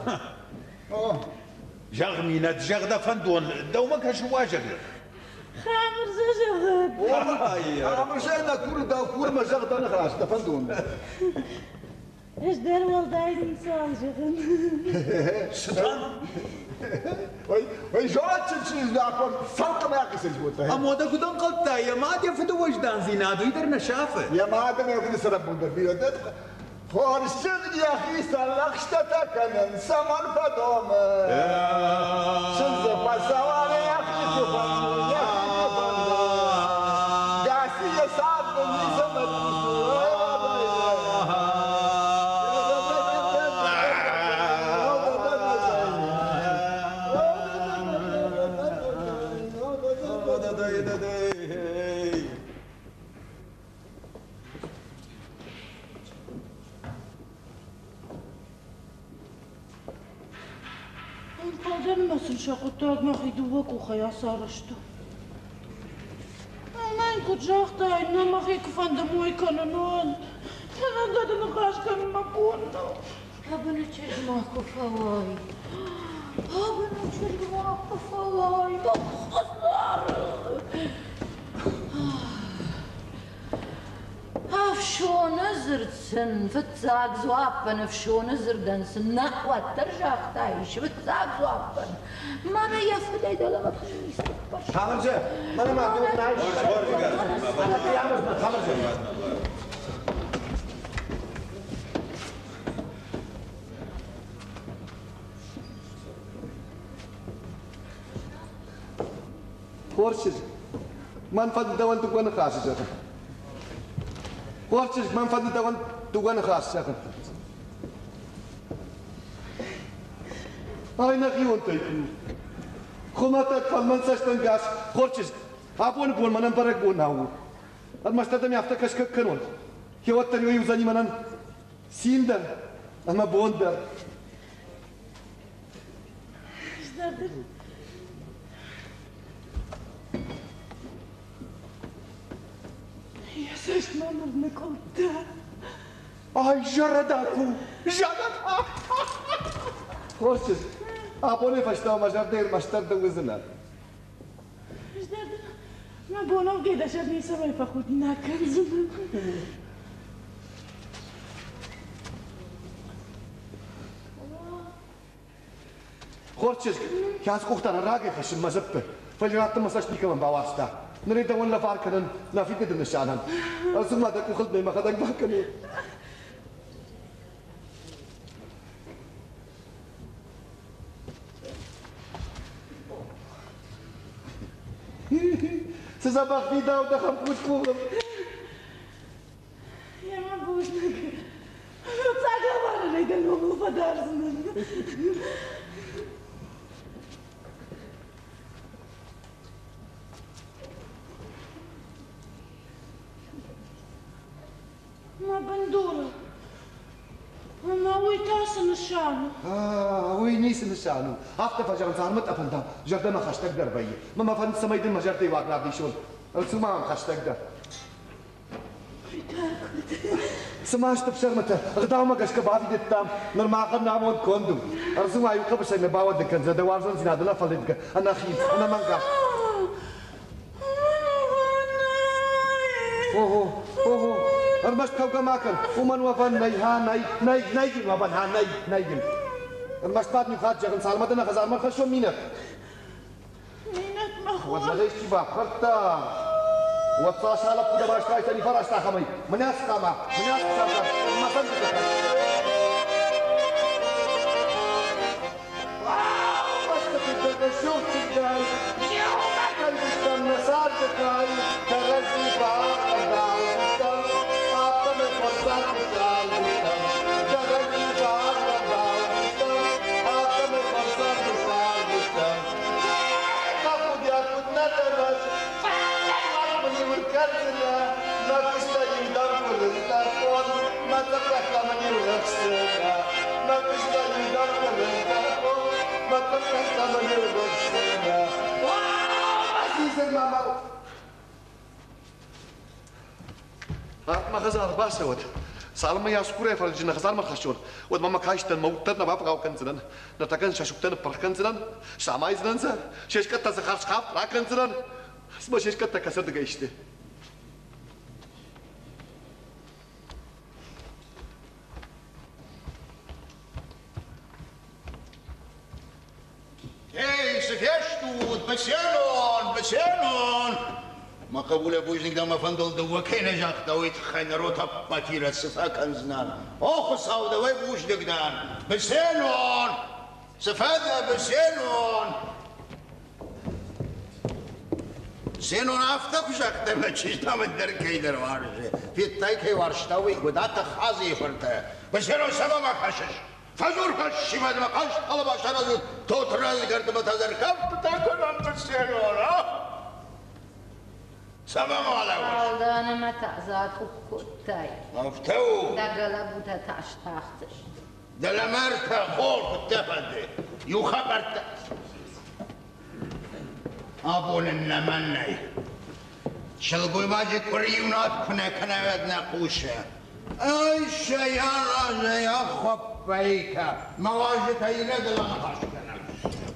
Зӕгъ, Минӕт, зӕгъ дӕ фӕндон, дӕумӕ кӕсы уазӕг лӕг. Хамырзӕ зӕгъӕд. Хамырзӕ нӕ куры, дӕу курмӕ зӕгъ дӕ ныхас, дӕ фӕндон. Ӕз дӕр уӕлдай ницуал зӕгъын. Цытӕн? Ой, ой, зондджын чызг афон цалхъмӕ ахицӕн кодта. Ӕмӕ дӕ куыд ӕнхъӕлдтай, йӕ мад йӕ фыды уӕздандзинад уый дӕр нӕ сафы. Йӕ мад ӕмӕ йӕ фыды цӕрӕнбон дӕр бирӕ Хорз чызг йӕхицӕн лӕгъстӕтӕ кӕнын цӕмӕн фӕдомы? Чындзы фӕцӕуӕны йӕхи куы фӕнды, йӕхи куы фӕнды. Гӕсы йӕ царды ницӕмӕ кусы. Ӕнхъӕлдӕн ма сын сӕ хъуыддаг мӕхи дыууӕ къухӕй ацарӕзтон. Мӕн куыд загътай, нӕ мӕхи куы фӕнды мой кӕнын, уӕд. Мӕнӕн гӕды ныхас кӕнын мӕ бон нӕу. Абоны чызг ма куы фӕуай, абоны чызг ма куы фӕуай, мӕ хӕдзары. Ӕфсоны дзырд сын, фыццаг дзуаппӕн ӕфсоны дзырдӕн сын нӕ уӕддӕр загътаис, фыццаг дзуаппӕн. Мӕнӕ йӕ фыдӕй дӕлӕмӕ куы ницы ныппӕрста. Хамырзӕ, мӕнӕ ма дон найс. Хамырзӕ. Хорз чызг, мӕн фӕнды дӕуӕн дыууӕ ныхасы зӕгъын. Хорз чызг, мӕн фӕнды дӕуӕн дыууӕ ныхасы зӕгъын. Ай нӕхионтӕй ку. Хуымӕтӕг фӕлмӕн цӕстӕнгас хорз чызг, абоны бон мӕнӕн бӕрӕгбон нӕу. Ӕрмӕст адӕм афтӕ кӕсгӕ кӕнон. Хеуӕттӕн уыдзӕни мӕнӕн цин дӕр ӕмӕ бон дӕр. Йӕ цӕст ма ныр ныкъуылдта. Ай, зӕрӕда ку, зӕрӕда! Хорз чызг, абонӕй фӕстӕмӕ мӕ зӕрдӕ ӕрмӕстдӕр дӕ уыдзынӕ. Ӕз дӕр дын мӕ бон авгӕй дӕ сӕр ницӕмӕй фӕхудинаг кӕндзынӕн. Хорз чызг, кӕцы къухтӕ нӕ рагӕй хӕссын мӕ дзыппы, фӕлӕ радты мӕ цӕст никӕмӕн бауарзта. Ныр ӕй дӕуӕн лӕвар кӕнын нӕ фидыды нысанӕн. Ӕрцу ма дӕ къухыл мӕ мӕхӕдӕг бакӕнон. Цы дзӕбӕх фидау дӕ хӕмпус къухыл. Йемӕ бузныг. Фыццаг лӕварӕй дӕ номыл фӕдардзынӕн. Мӕ бындуры. Ӕмӕ уый та цы нысан у? Уый ницы нысан у. Афтӕ фӕзӕгъынц армытъӕпӕн, дам, зӕрдӕмӕ хӕстӕгдӕр вӕййы. Мӕ мӕ фӕнды, цӕмӕй дын мӕ зӕрдӕйы уаг равдисон. Ӕрцу ма мӕм хӕстӕгдӕр. Цыма сты ӕфсӕрмытӕ, ӕгъдаумӕ гӕсгӕ бафидыдтам, ныр махӕн амонд конд у. Ӕрдзы ма иу хъӕбысӕй нӕ бауӕндын кӕндзӕн дӕ уарзондзинад ӕнӕфӕлидгӕ, ӕнӕхин, ӕнӕмӕнгаст. Ого, ого, ӕрмӕст кӕугӕ ма кӕн, уымӕн уӕвӕн нӕй, ха, нӕй, нӕй, нӕй йын уӕвӕн, ха, нӕй, нӕй йын. Ӕрмӕст ма дын иу хатт зӕгъын, цалынмӕ дӕ нӕ хӕдзармӕ рхӕссон Минӕт. Минӕт мӕ хор. Уӕд мӕ исчи бафхӕрдта. Уӕд цас лӕппу дӕ бӕстӕйы фӕраст ахӕмӕй. Мӕнӕ хъама, мӕнӕ сӕрдар, мӕ фӕндыты Мӕ хӕдзар бацӕуӕд. Цалынмӕ йӕ скурӕй фӕрнджын нӕ хӕдзармӕ рхӕссон, уӕдмӕ мӕ кайстӕн мӕ удтӕ нӕ бабыгъау кӕндзынӕн, ныртӕккӕ сӕ сугтӕ ныппырх кӕндзынӕн, самайдзынӕн сӕ, се скъӕттӕ дзы хӕрзхафт ракӕндзынӕн, цыма се скъӕттӕ кӕцырдыгӕй сты. Эй, цы фестут, Бесенон, Бесенон! Мӕ хъӕбулӕ бузныг дӕ мӕ фӕндыл дыууӕ кӕй нӕ загъта, уый тыххӕй народ ӕппӕтирӕ цы фӕкӕндзынӕн? О, Хуыцау, дӕуӕй бузныг дӕн! Бесенон! Цы фӕдӕ, Бесенон? Зенон афтӕ куы загъта, мӕ чызг дам ӕндӕр кӕйдӕр уарзы. Федтай, кӕй уарзта, уый, Гуыдаты Хадзыйы фырты. Бесенон, цӕмӕ ма кӕсыс? Фӕзур фӕсивӕдмӕ хъазт хъӕлӕба саразут, Тотрадзы кӕртмӕ та дӕр кӕфтытӕ кӕнӕм Бесенон, а? Цӕмӕ ма лӕууыс? Алданы мӕ та закъух кодтай. Афтӕ у. Дӕ гӕлӕбутӕ та стахтысты. Дӕлӕмӕртӕ хор куыдтӕ фӕнды, иу хабӕрттӕ. Абон ын нӕмӕн нӕй. Сылгоймаджы къуыри иунӕг куы нӕ кӕна, уӕд нӕ хъусы. Ай сӕ разӕй ахуыппӕйтӕ, мӕ уазджытӕ инӕгыл аныхас кӕнӕм.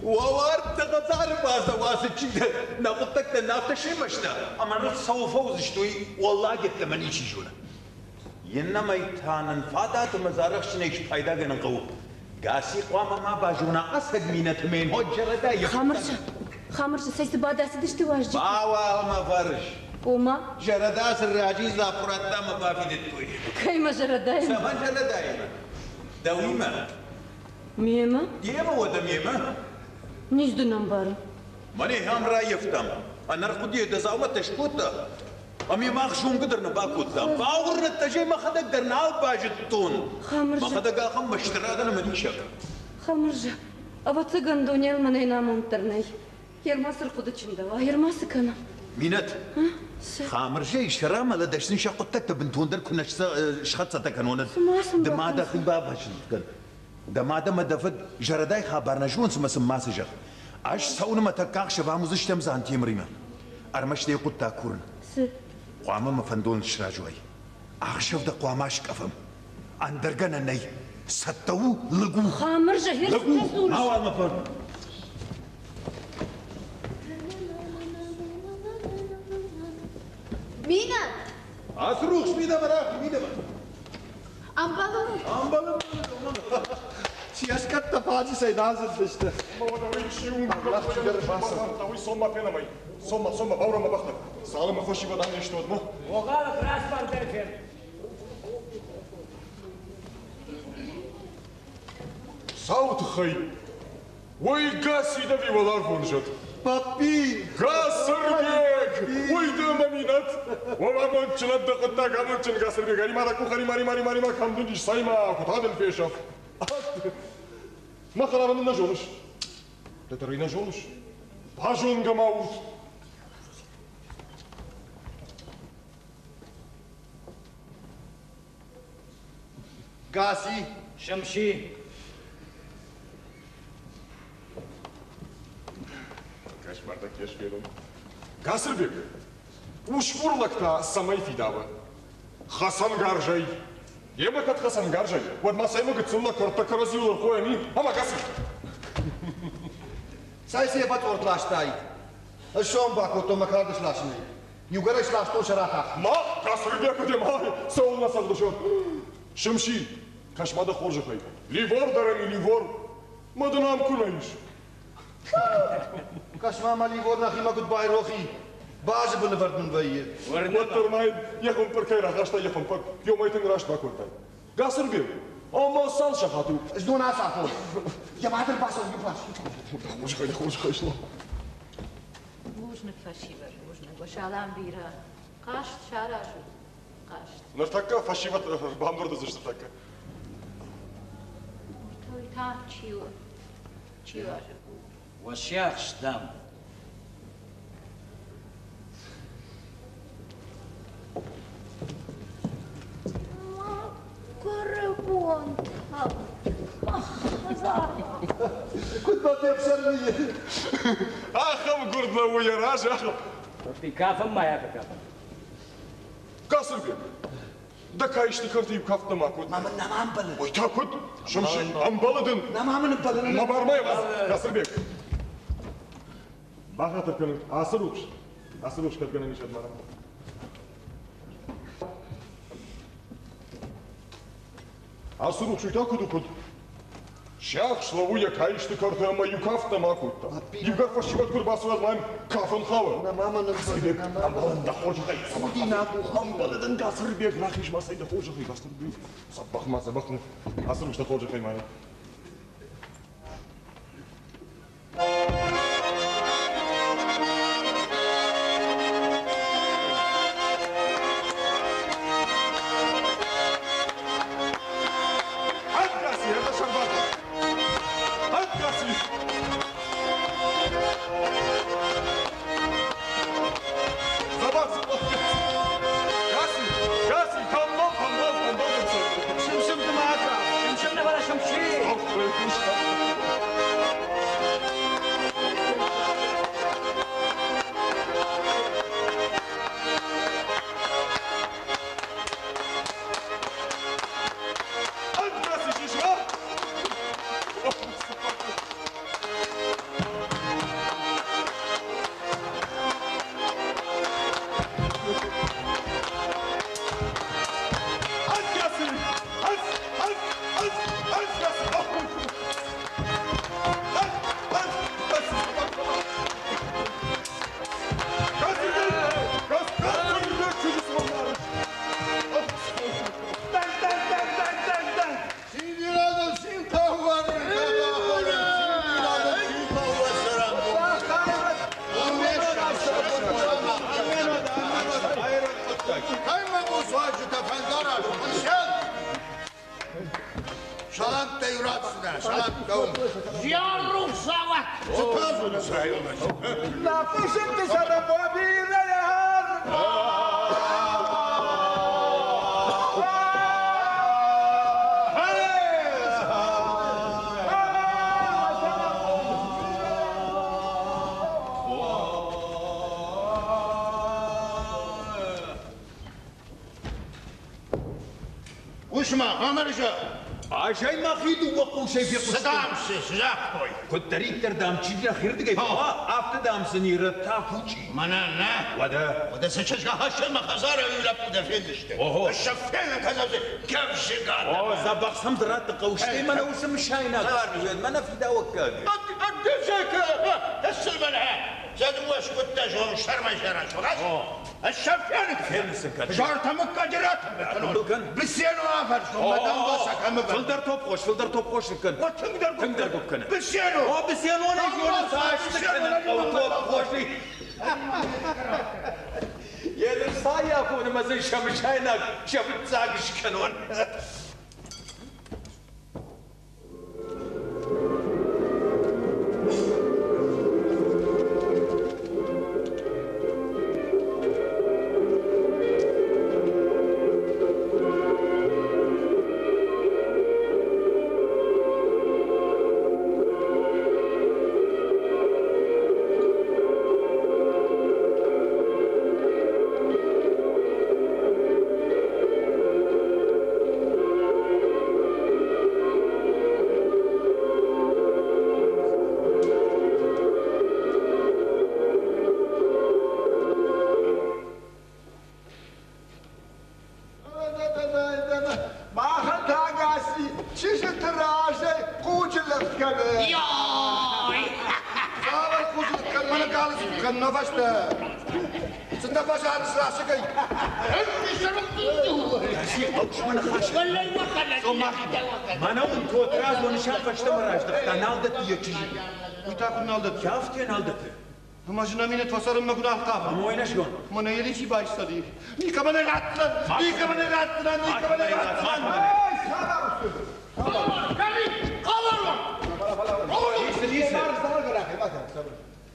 Уӕларвты хӕдзары бацӕуа цы чидӕр, нӕ хъуыддӕгтӕ нӕ афтӕ семӕ сты, ӕмӕ ныр цӕуыл фӕуыдзысты, уый уӕллаг йеддӕмӕ ничи зоны. Иннӕмӕй та нын фадат ӕмӕ дзы арӕхстджынӕй спайда кӕнын хъӕуы. Гаси хъуамӕ ма базона ӕцӕг минӕты мӕн ходжерӕдӕ. Хамырза, Хамырза, цӕй цы бадӕцыдысты уазджытӕ? Мауал мӕ фӕрыс. Ома? Зӕрӕда сын раджы дзуапп радта ӕмӕ бафидыдтой. Кӕй мӕ зӕрӕдаимӕ? Цӕмӕн зӕрӕдаимӕ? Дӕуимӕ. Мемӕ? Демӕ уӕдӕ мемӕ. Низ дын ӕмбарын. Мӕнӕ ахӕм раййӕфтам. Ӕнӕрхъуыдыйӕ дӕ дзаумӕттӕ скодта, ӕмӕ мах зонгӕ дӕр нӕ бакодтам. Бауырныдта, зӕй мӕхӕдӕг дӕр нал базыдтон. Хамырза. Мӕхӕдӕг ахӕм мӕсты радӕн ӕмӕ диссаг. Хамырза, ӕвӕццӕгӕн дунейыл мӕнӕй намонддӕр нӕй. Ерма цы рхъуыды чындӕуа, ерма цы кӕна? Минӕт, Хамырзӕйы сӕрамӕлӕ дӕсны сӕ хъуыддӕгтӕ бынтондӕр куы нӕ схӕццӕтӕ кӕнон, ды ма дӕхи бавӕзын кӕн. Дӕ мад ӕмӕ дӕ фыд зӕрӕдӕй хабар нӕ зонынц ӕмӕ сын мацы зӕгъ. Ӕз цӕуын ӕмӕ тӕккӕ ӕхсӕв ам уыдзыстӕм Дзантемыримӕ. Ӕрмӕст ӕй хъуыддаг курын. Цы? Хъуамӕ мӕ фӕндон сразы уай. Ӕхсӕв дӕ хъуамӕ аскъӕфӕм. Ӕндӕр гӕнӕн нӕй. Цӕттӕ у, лыг у. Хамырза, Лыг у, мауал мӕ фӕнд. Минӕт! Ацы рухс мидӕмӕ рахи, мидӕмӕ. Ӕмбӕлын? Ӕмбӕлын. Сияскӕттӕ фаджысӕй нал зындысты. Сомма, сомма, баурӕ мӕ бӕхтӕ. Цалынмӕ фӕсивӕд ам не сты, уӕдмӕ. Богалов, распардай фен. Сау тыххӕй! Уый Гасидови уӕларвон зӕд. Папи! Гасырбег! Уый ды мӕ Минӕт! Уӕ амондджын ӕд дӕ хъуыддаг амондджын Гасырбег, ӕри-ма дӕ къух, ӕри-ма, ӕри-ма, ӕри-ма, ӕри-ма, кӕм дын ис, цӕй-ма, куы та дын фесӕф. Мӕ хӕларӕн нӕ зоныс? Ды дӕр ӕй нӕ зоныс? Базонгӕ ма ут! Гаси! Шымши! Кошмар так я Гасырбег, усгур лӕг та цӕмӕй фидауы? Хӕцӕнгарзӕй. Йемӕ кӕд хӕцӕнгарзӕй, уӕд ма цӕй гыццыл лӕг кӕрдтӕ кӕрӕдзиуыл ӕрхойӕм и, ӕмӕ Гасыр. Цӕй сӕ фӕцъорт ластай? Ӕз сом бакодтон мӕ кард сласынӕй. Иугӕр ӕй сластон сӕрахах. Ма, Гасырбег, де ма, цӕуылнӕ цӕгъдыс? Шымши, кӕс ма дӕ хорзӕхӕй. Ливор дӕр ӕми ливор. Ма дын ам куы нӕ ис. Кӕс ма, мӕ ливор нӕхимӕ куыд байрох и. Базы бын ӕвӕрд мын вӕййы. Уӕддӕр ма йын йӕ хуымпъыр кӕй рахаста, йӕ хуымпъыр, ёмӕй тынг раст бакодтай. Гасырбег, ӕмӕ цал сахат у? Знон ацафон. Йӕ мад ӕрбацӕуы иуварс. Хорзӕхӕй, хорзӕхӕй, слав. Бузныг, фӕсивӕд, бузныг. Уӕ салам бирӕ. Хъазт саразут, хъазт. Ныртӕккӕ фӕсивӕд бамбырд уыдзысты тӕккӕ. Уый та чи у? Чи у? Уӕ сиахс, дам. Мӕгуыры бонтӕ. Хӕдзар. Куыд ма фефсӕрми? Ахӕм гуырд лӕууы йӕ разы, ахӕм. Кафын ма йӕ фӕкафын. Гасырбег, дӕ каисты кӕрты иу кафт нӕма кодта. Ма мын нӕма ӕмбӕлы. Ой та куыд? Шымши, ӕмбӕлы дын. Нӕма мын ӕмбӕлы. Мӕ бар ма йӕ Гасырбег. Бахатыр кӕнут, ацы рухс, ацы рухс кӕд гӕнӕн ис ӕд мӕнӕн. Ацы рухс уый та куыд у, куыд? Сиахс лӕууы йӕ каисты кӕрты ӕмӕ иу кафт нӕма кодта. Иугӕр фӕсивӕд куы рбацӕуӕд мӕм кафын хауы. Нӕма мын ӕмбӕлы, ӕмбӕлын дӕ хорзӕхӕй. Худинаг у. Ӕмбӕлы дын Гасырбег, рахиз ма цӕй дӕ хорзӕхӕй, Гасырбег. Дзӕбӕх ма, дзӕбӕх. Ацы рухс дӕ хорзӕхӕй мӕнӕ. Ӕдгаси, ӕртӕ сӕрбӕты. Ӕдгаси! Дзӕбӕх, дзӕбӕх. Гаси, Гаси, тамбал, тамбал, тамбал. Шымшым ды ма акаф. Шымшым нӕ фӕлӕ шымши. Салам дӕум. Зиан рухсауат. Цы та дзурыс районӕй? Нӕ фысымты сӕрӕбобирӕ Хъус-ма, Хамырзӕ! Азӕй мӕхи дыууӕ хъусӕй фехъуыстон. Цы дам цы загътой? Куыддӕриддӕр, дам, чи нӕхирдыгӕй фӕуа, афтӕ, дам, сын ирӕттӕ фучи. Мӕнӕ нӕ. Уӕдӕ. Уӕдӕ цы чызг ахӕссын мӕ хӕдзары лӕппу дӕ фендзысты. Ого. Сӕ фенын кӕндзысты гӕвзыгад. О, дзӕбӕх сӕм ды радты хъӕу, стӕй мӕнӕ уыцы мысайнаг, мӕнӕ фидауӕггаг. Зӕдыуӕ скъуыдтӕ зон сӕрмӕ сараз. Фылдӕр топхос, фылдӕр топхос ныккӕн. Тынгдӕр гуыпп кӕны. О, Бесенонӕй зоны цас кӕнын хъӕуы топхосы. Йе ныр цайафон ӕмӕ дзы сӕ мысайнаг сӕ фыццаг скӕнон. Махӕн та гаси чызджыты разӕй хъуджы лӕгъд кӕны. Йой! Цавӕр хъуджы лӕгъд кӕны? Мӕнӕ галы цух кӕны нӕ фӕстӕ. Цы нӕ фӕзарыс расыгӕй? Мӕнӕ уын Тотрадз уӕ нысан фӕстӕмӕ раздӕхта, нал дӕтты йӕ чызджы. Уый та куыд нал дӕтты? Афтӕ нал дӕтты. Ӕмӕ зын Аминӕт фӕцӕрынмӕ куыд ӕхъавы? Ӕмӕ уый нӕ зон. Мӕнӕ йӕ ничи байстади. Никӕмӕн ӕй ратдзӕн! Никӕмӕн ӕй ратдзӕн! Никӕмӕн ӕй ратдзӕн!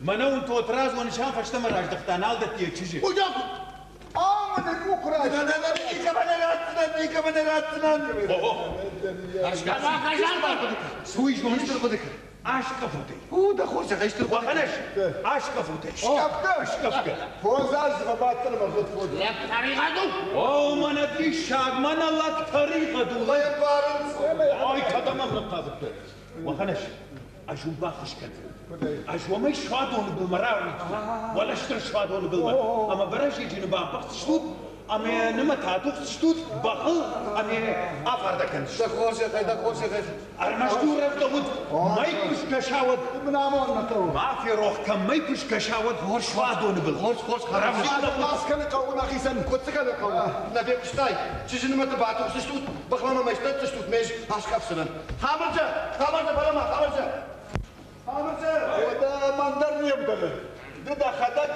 Мӕнӕ уын Тотрадз уӕ нысан фӕстӕмӕ раздӕхта, нал дӕтты йӕ чызджы. Никӕмӕн ӕй ратдзӕн! Никӕмӕн ӕй ратдзӕн! Суй зоныс Аскъӕфутӕй. У, дӕ хорзӕхӕй стыр Уӕхӕнӕс, аскъӕфутӕй. Скъӕфгӕ! Скъӕфгӕ. Фондз азы фӕбадтӕн ӕмӕ фыд фод. Лӕг тӕригъӕд у. О, мӕнӕ диссаг, мӕнӕ лӕг тӕригъӕд у. Мӕ ӕмбарынц. Ой, кӕдӕм ӕрхъавыдтӕ? Уӕхӕнӕс, ӕз уын баххуыс кӕндзынӕн. Ӕз уӕмӕй суадоны былмӕ рарвитдзынӕн. Уӕлӕ стыр суадоны былмӕ. Ӕмӕ бӕрӕзеджыны бамбӕхсдзыстут, ӕмӕ нымӕт атухдзыстут бӕхыл ӕмӕ афардӕг кӕндзыстут. Дӕ хорзӕхӕй, дӕ хорзӕхӕй. Ӕрмӕст у рӕвдауд, мӕй куы скӕса, уӕд. Ма ферох кӕн, мӕй куы скӕса, уӕд суадоны был. Хорз, хорз, Бас кӕны хъӕуы нӕхицӕн. Куыд цы кӕны хъӕуы? Нӕ фехъуыстай? Чызджы нымӕты батухсыстут, бӕхмӕ мӕ сдӕтдзыстут, ме аскъӕфдзынӕн. Хамырзӕ! Хамырзӕ, фӕлӕ-ма, Хамырзӕ! Хамырзӕ! Уӕдӕ мӕн дӕр не вдӕлы. Ды дӕхӕдӕг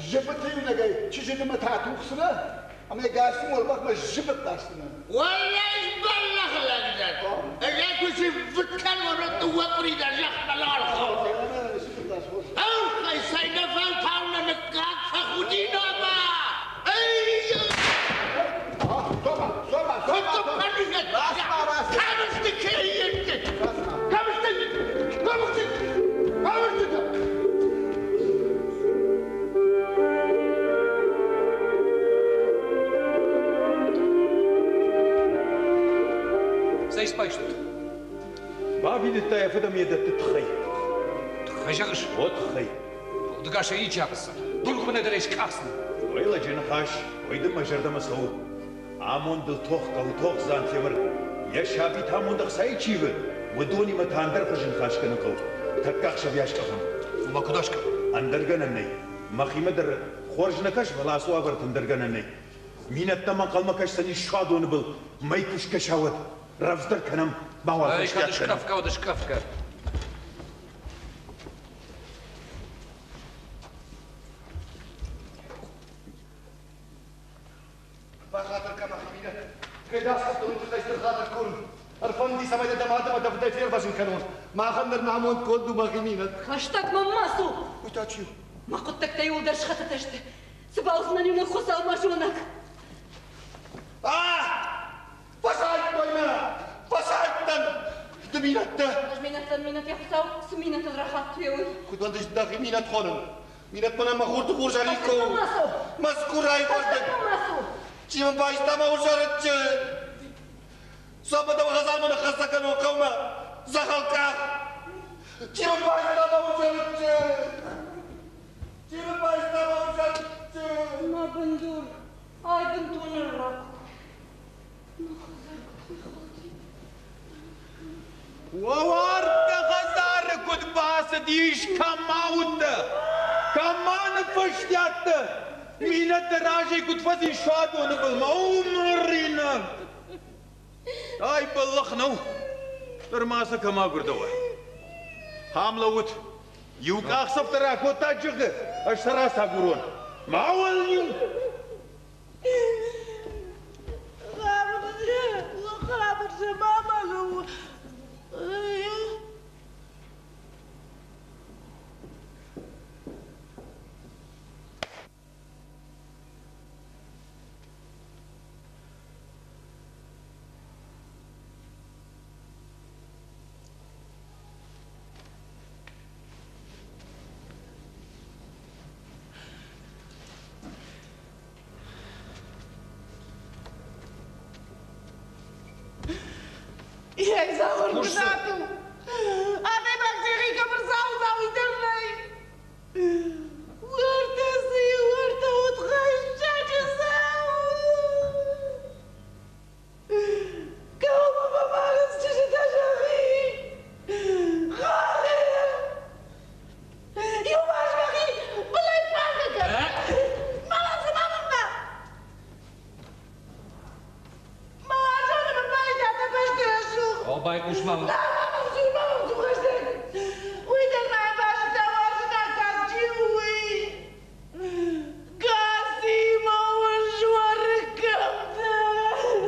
зыбыты иунӕгӕй чызджы нымӕт атухдзынӕ, ӕмӕ гӕсы уӕлбӕхмӕ зыбыт ласдзынӕ. Уӕллӕй бӕллӕх лӕг дӕн. Ӕгӕр куы сыввыт кӕнон, дыууӕ къуыри дӕр зӕхмӕ лархауд. Ӕххӕй цӕйнӕфӕлтау нӕ мыггаг фӕхудинаг ма! Эй! Сома, сома, сома! Кӕм сты кӕййӕгты? Кӕм сты? Кӕм сты? Кӕм сты? Цӕй спайстут? Бавидыдта йӕ фыдӕм йӕ дӕтты тыххӕй. Тыххӕй зӕгъыс? О, тыххӕй. Удыгасӕй ничи ахӕсдзӕн. Дурхуынӕ дӕр ӕй скъахдзынӕ. Ой, лӕджы ныхас, ой дын мӕ зӕрдӕмӕ цӕуы. Амондыл тох хъӕуы тох, Дзантемыр. Йӕ сабитӕ амонд ӕхцайы чи ивы, уыдонимӕ та ӕндӕр хуызы ныхас кӕнын хъӕуы. Тӕккӕ ӕхсӕв йӕ аскъӕфӕм. Уымӕ куыд аскъӕфӕм? Ӕндӕр гӕнӕн нӕй. Мӕхимӕ дӕр хорз нӕ кӕс, фӕлӕ ацы уавӕрты ӕндӕр гӕнӕн нӕй. Минӕттӕм ӕнхъӕлмӕ кӕсдзӕнис суадоны был, мӕй куы скӕса, уӕд. Рӕвдздӕр кӕнӕм, мауал Ай, кӕд фӕстиат кӕнӕм. скъӕфгӕ, уӕд скъӕфгӕ. Бахатыр кӕн, Ахминӕ. Кӕй даскъӕфтон, уый тыххӕй стыр хатыр курын. Ӕрфӕнди, цӕмӕй дӕ дӕ мад ӕмӕ дӕ фыдӕй фервӕзын кӕнон. Махӕн ныр нӕ амонд конд у мӕхи минӕт. Хӕстӕг мӕм ма цу! Уый та чи у? Мӕ хъуыддӕгтӕ иуылдӕр схӕццӕ сты. Цы бауыдзынӕн иунӕг Хуыцау мӕ зонӕг. А! Фӕсайдтой мӕ! Фӕсайдтӕн! Ды минӕттӕ! Ӕз минӕттӕн минӕт йӕ Хуыцау цы минӕтыл рахатт, уый. Куыд уӕндыс дӕхи минӕт хонын? Минӕт мӕнӕ мӕ хурты хорз Аликко у. Мӕскуырӕй фӕрдыг. Чи мын байста мӕ усарыччы? Цӕмӕ дӕ хӕдзармӕ ныххӕццӕ кӕнон хъӕумӕ? Дзӕгъӕлкъах! Чи мын байста мӕ усарыччы? Чи мын байста мӕ усарыччы? Мӕ бындур, ай бынтон ӕрра куы у. Мӕ хӕдзар куыд фехӕлди. Уӕ хӕдзары куыд бацыдис, кӕм ма уыдтӕ? Кӕм ма ныффӕстиат дӕ? Минӕтты разӕй куыд фӕцис суадоны былмӕ, у Марина! Ай бӕллӕх нӕу, ныр ма сӕ кӕм агуырдӕуа? Ам лӕуут, иу къахдзӕф дӕр акодта джыгы, ӕз сӕ рацагурон. Мауал-иу! Хабырзы, мама, Йӕ Адӕймаг йӕхи кӕм ӕрцауындза, уый дӕр нӕй. Уӕртӕ цы, уӕртӕ удхӕссӕджы цӕуы. Кӕуыл фӕмарынц чызджытӕ сӕхи? Хъӕры! Иуварс мӕхи былӕй фӕнды кӕн! Ма ма ма ма! Ма зоны мын байдата бӕсты рӕсугъд! О, байхъус ма. На, ма мӕм дзур, ма мӕм дзур хӕстӕг! Уый дӕр мӕ базыдта уарзын аккаг чи у, уый! Гаци ма уӕрыккӕмтӕ!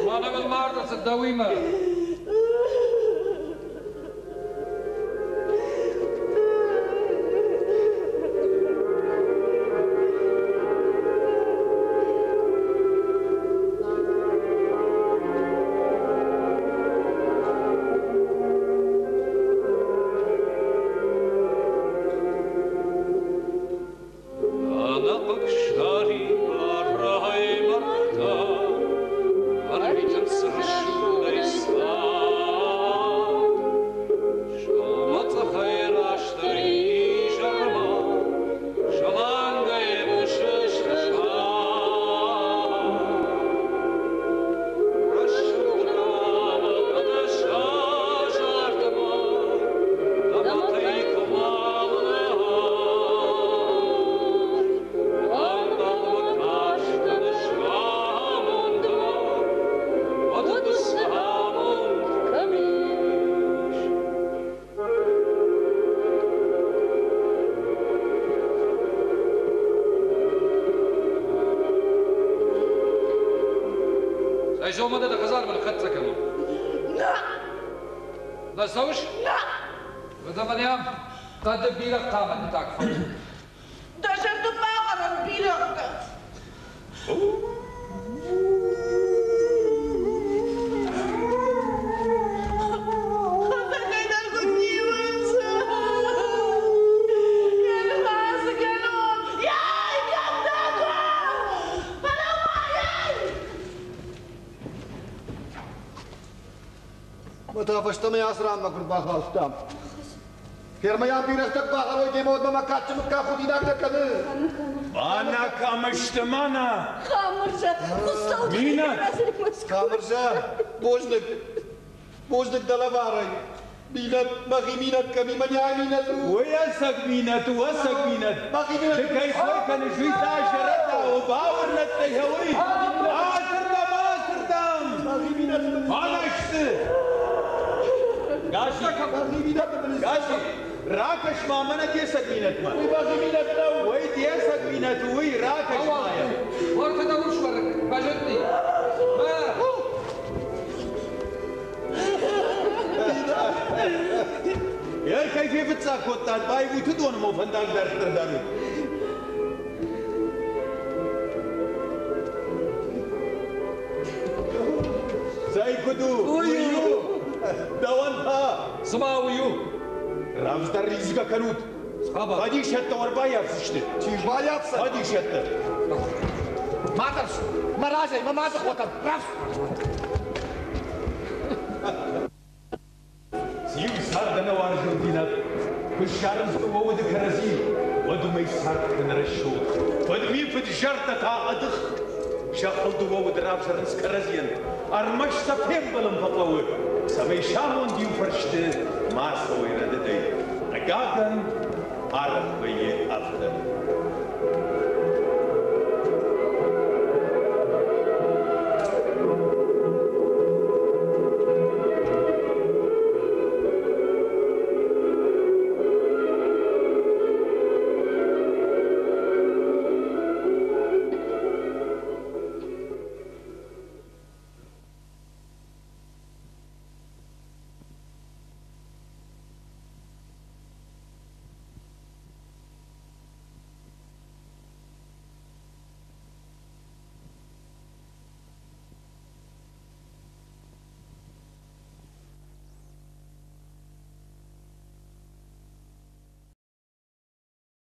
Мӕнӕ мын мард ӕрцыд дӕуимӕ. Ӕнӕхъыг сӕрибарӕй мӕрдтӕ ӕрвитынц рӕсугъдӕй цард. Сӕумӕцъӕхӕй растдӕр изӕрмӕ зӕлангӕй хъуысы Рӕсугъд рауад сӕ зардмӕ, Дӕ куы мӕлы Ӕнхъӕлмӕ кастӕн амондмӕ, уӕд цы амонд кӕм ис? Цӕй сомӕ дӕ хӕдзармӕ ныххӕццӕ кӕнон. Нӕ! Нӕ цӕуыс? Нӕ! Уӕдӕ мӕнӕ хъӕды бирӕгътӕ мӕнтаг фӕуы. Дӕ зӕрды бахӕрӕн бирӕгътӕ. Хӕдзарӕй куыд ниуынц. Ӕрхӕцы кӕнон. Яй, кӕм дӕ Фӕлӕуу-ма, Мӕ та фӕстӕмӕ ацы ранмӕ куы рбахаудтам. Фермӕйӕн бирӕгътӕ куы бахӕрой демӕ, уӕд мӕ кадджын мыггаг худинаг нӕ кӕны. Мӕнӕ кӕм сты, мӕнӕ! Хамырзӕ, Хуыцау Мина! Хамырзӕ, бузныг. Бузныг дӕ лӕварӕй. Минӕт, мӕхи минӕт кӕм и, мӕнӕ минӕт у. Уый ӕцӕг минӕт у, ӕцӕг минӕт. Мӕхи минӕт. Ды кӕй кой кӕныс, уый та зӕрӕдтӕ у, бауырнӕд дӕ уый. Ацырдӕм, ацырдӕм! Мӕхи минӕт. Мӕнӕ сты. Гаси, Гаси, ракӕс ма мӕнӕ де цӕг минӕтмӕ. Уый мӕхи минӕт нӕу. Уый де цӕг минӕт у, уый ракӕс ма йӕм. Уӕртӕ дӕ урс уӕрыкк, базыдти. Мӕ! Йӕ кӕй фефыццаг кодтат, байвут уыдоны мо фӕндаг дарддӕр дарут. Цӕй куыд у? Уый у! Дӕуӕн та? Цыма уый у? Рӕвдздӕр ризгӕ кӕнут. Фӕдисӕттӕ ӕрбаййафдзысты. Чи рбаййафдзӕн? Фӕдисӕттӕ. Ма тӕрс! Мӕ разӕй, мӕ мады хотӕн! Рӕвдз! Циу цард ӕнӕуарзондзинад? Куы ссарынц дыууӕ уды кӕрӕдзи, уӕд уымӕй цард кӕны рӕсугъд. Фыдми фыд-зӕрдӕ та ӕдых. Зӕххыл дыууӕ уды равзӕрынц кӕрӕдзийӕн. Ӕрмӕст сӕ фембӕлын фӕхъӕуы, цӕмӕй сӕ амонд иу фӕрсты ма цӕуой рӕдыдӕй. Хъыгагӕн, арӕх вӕййы.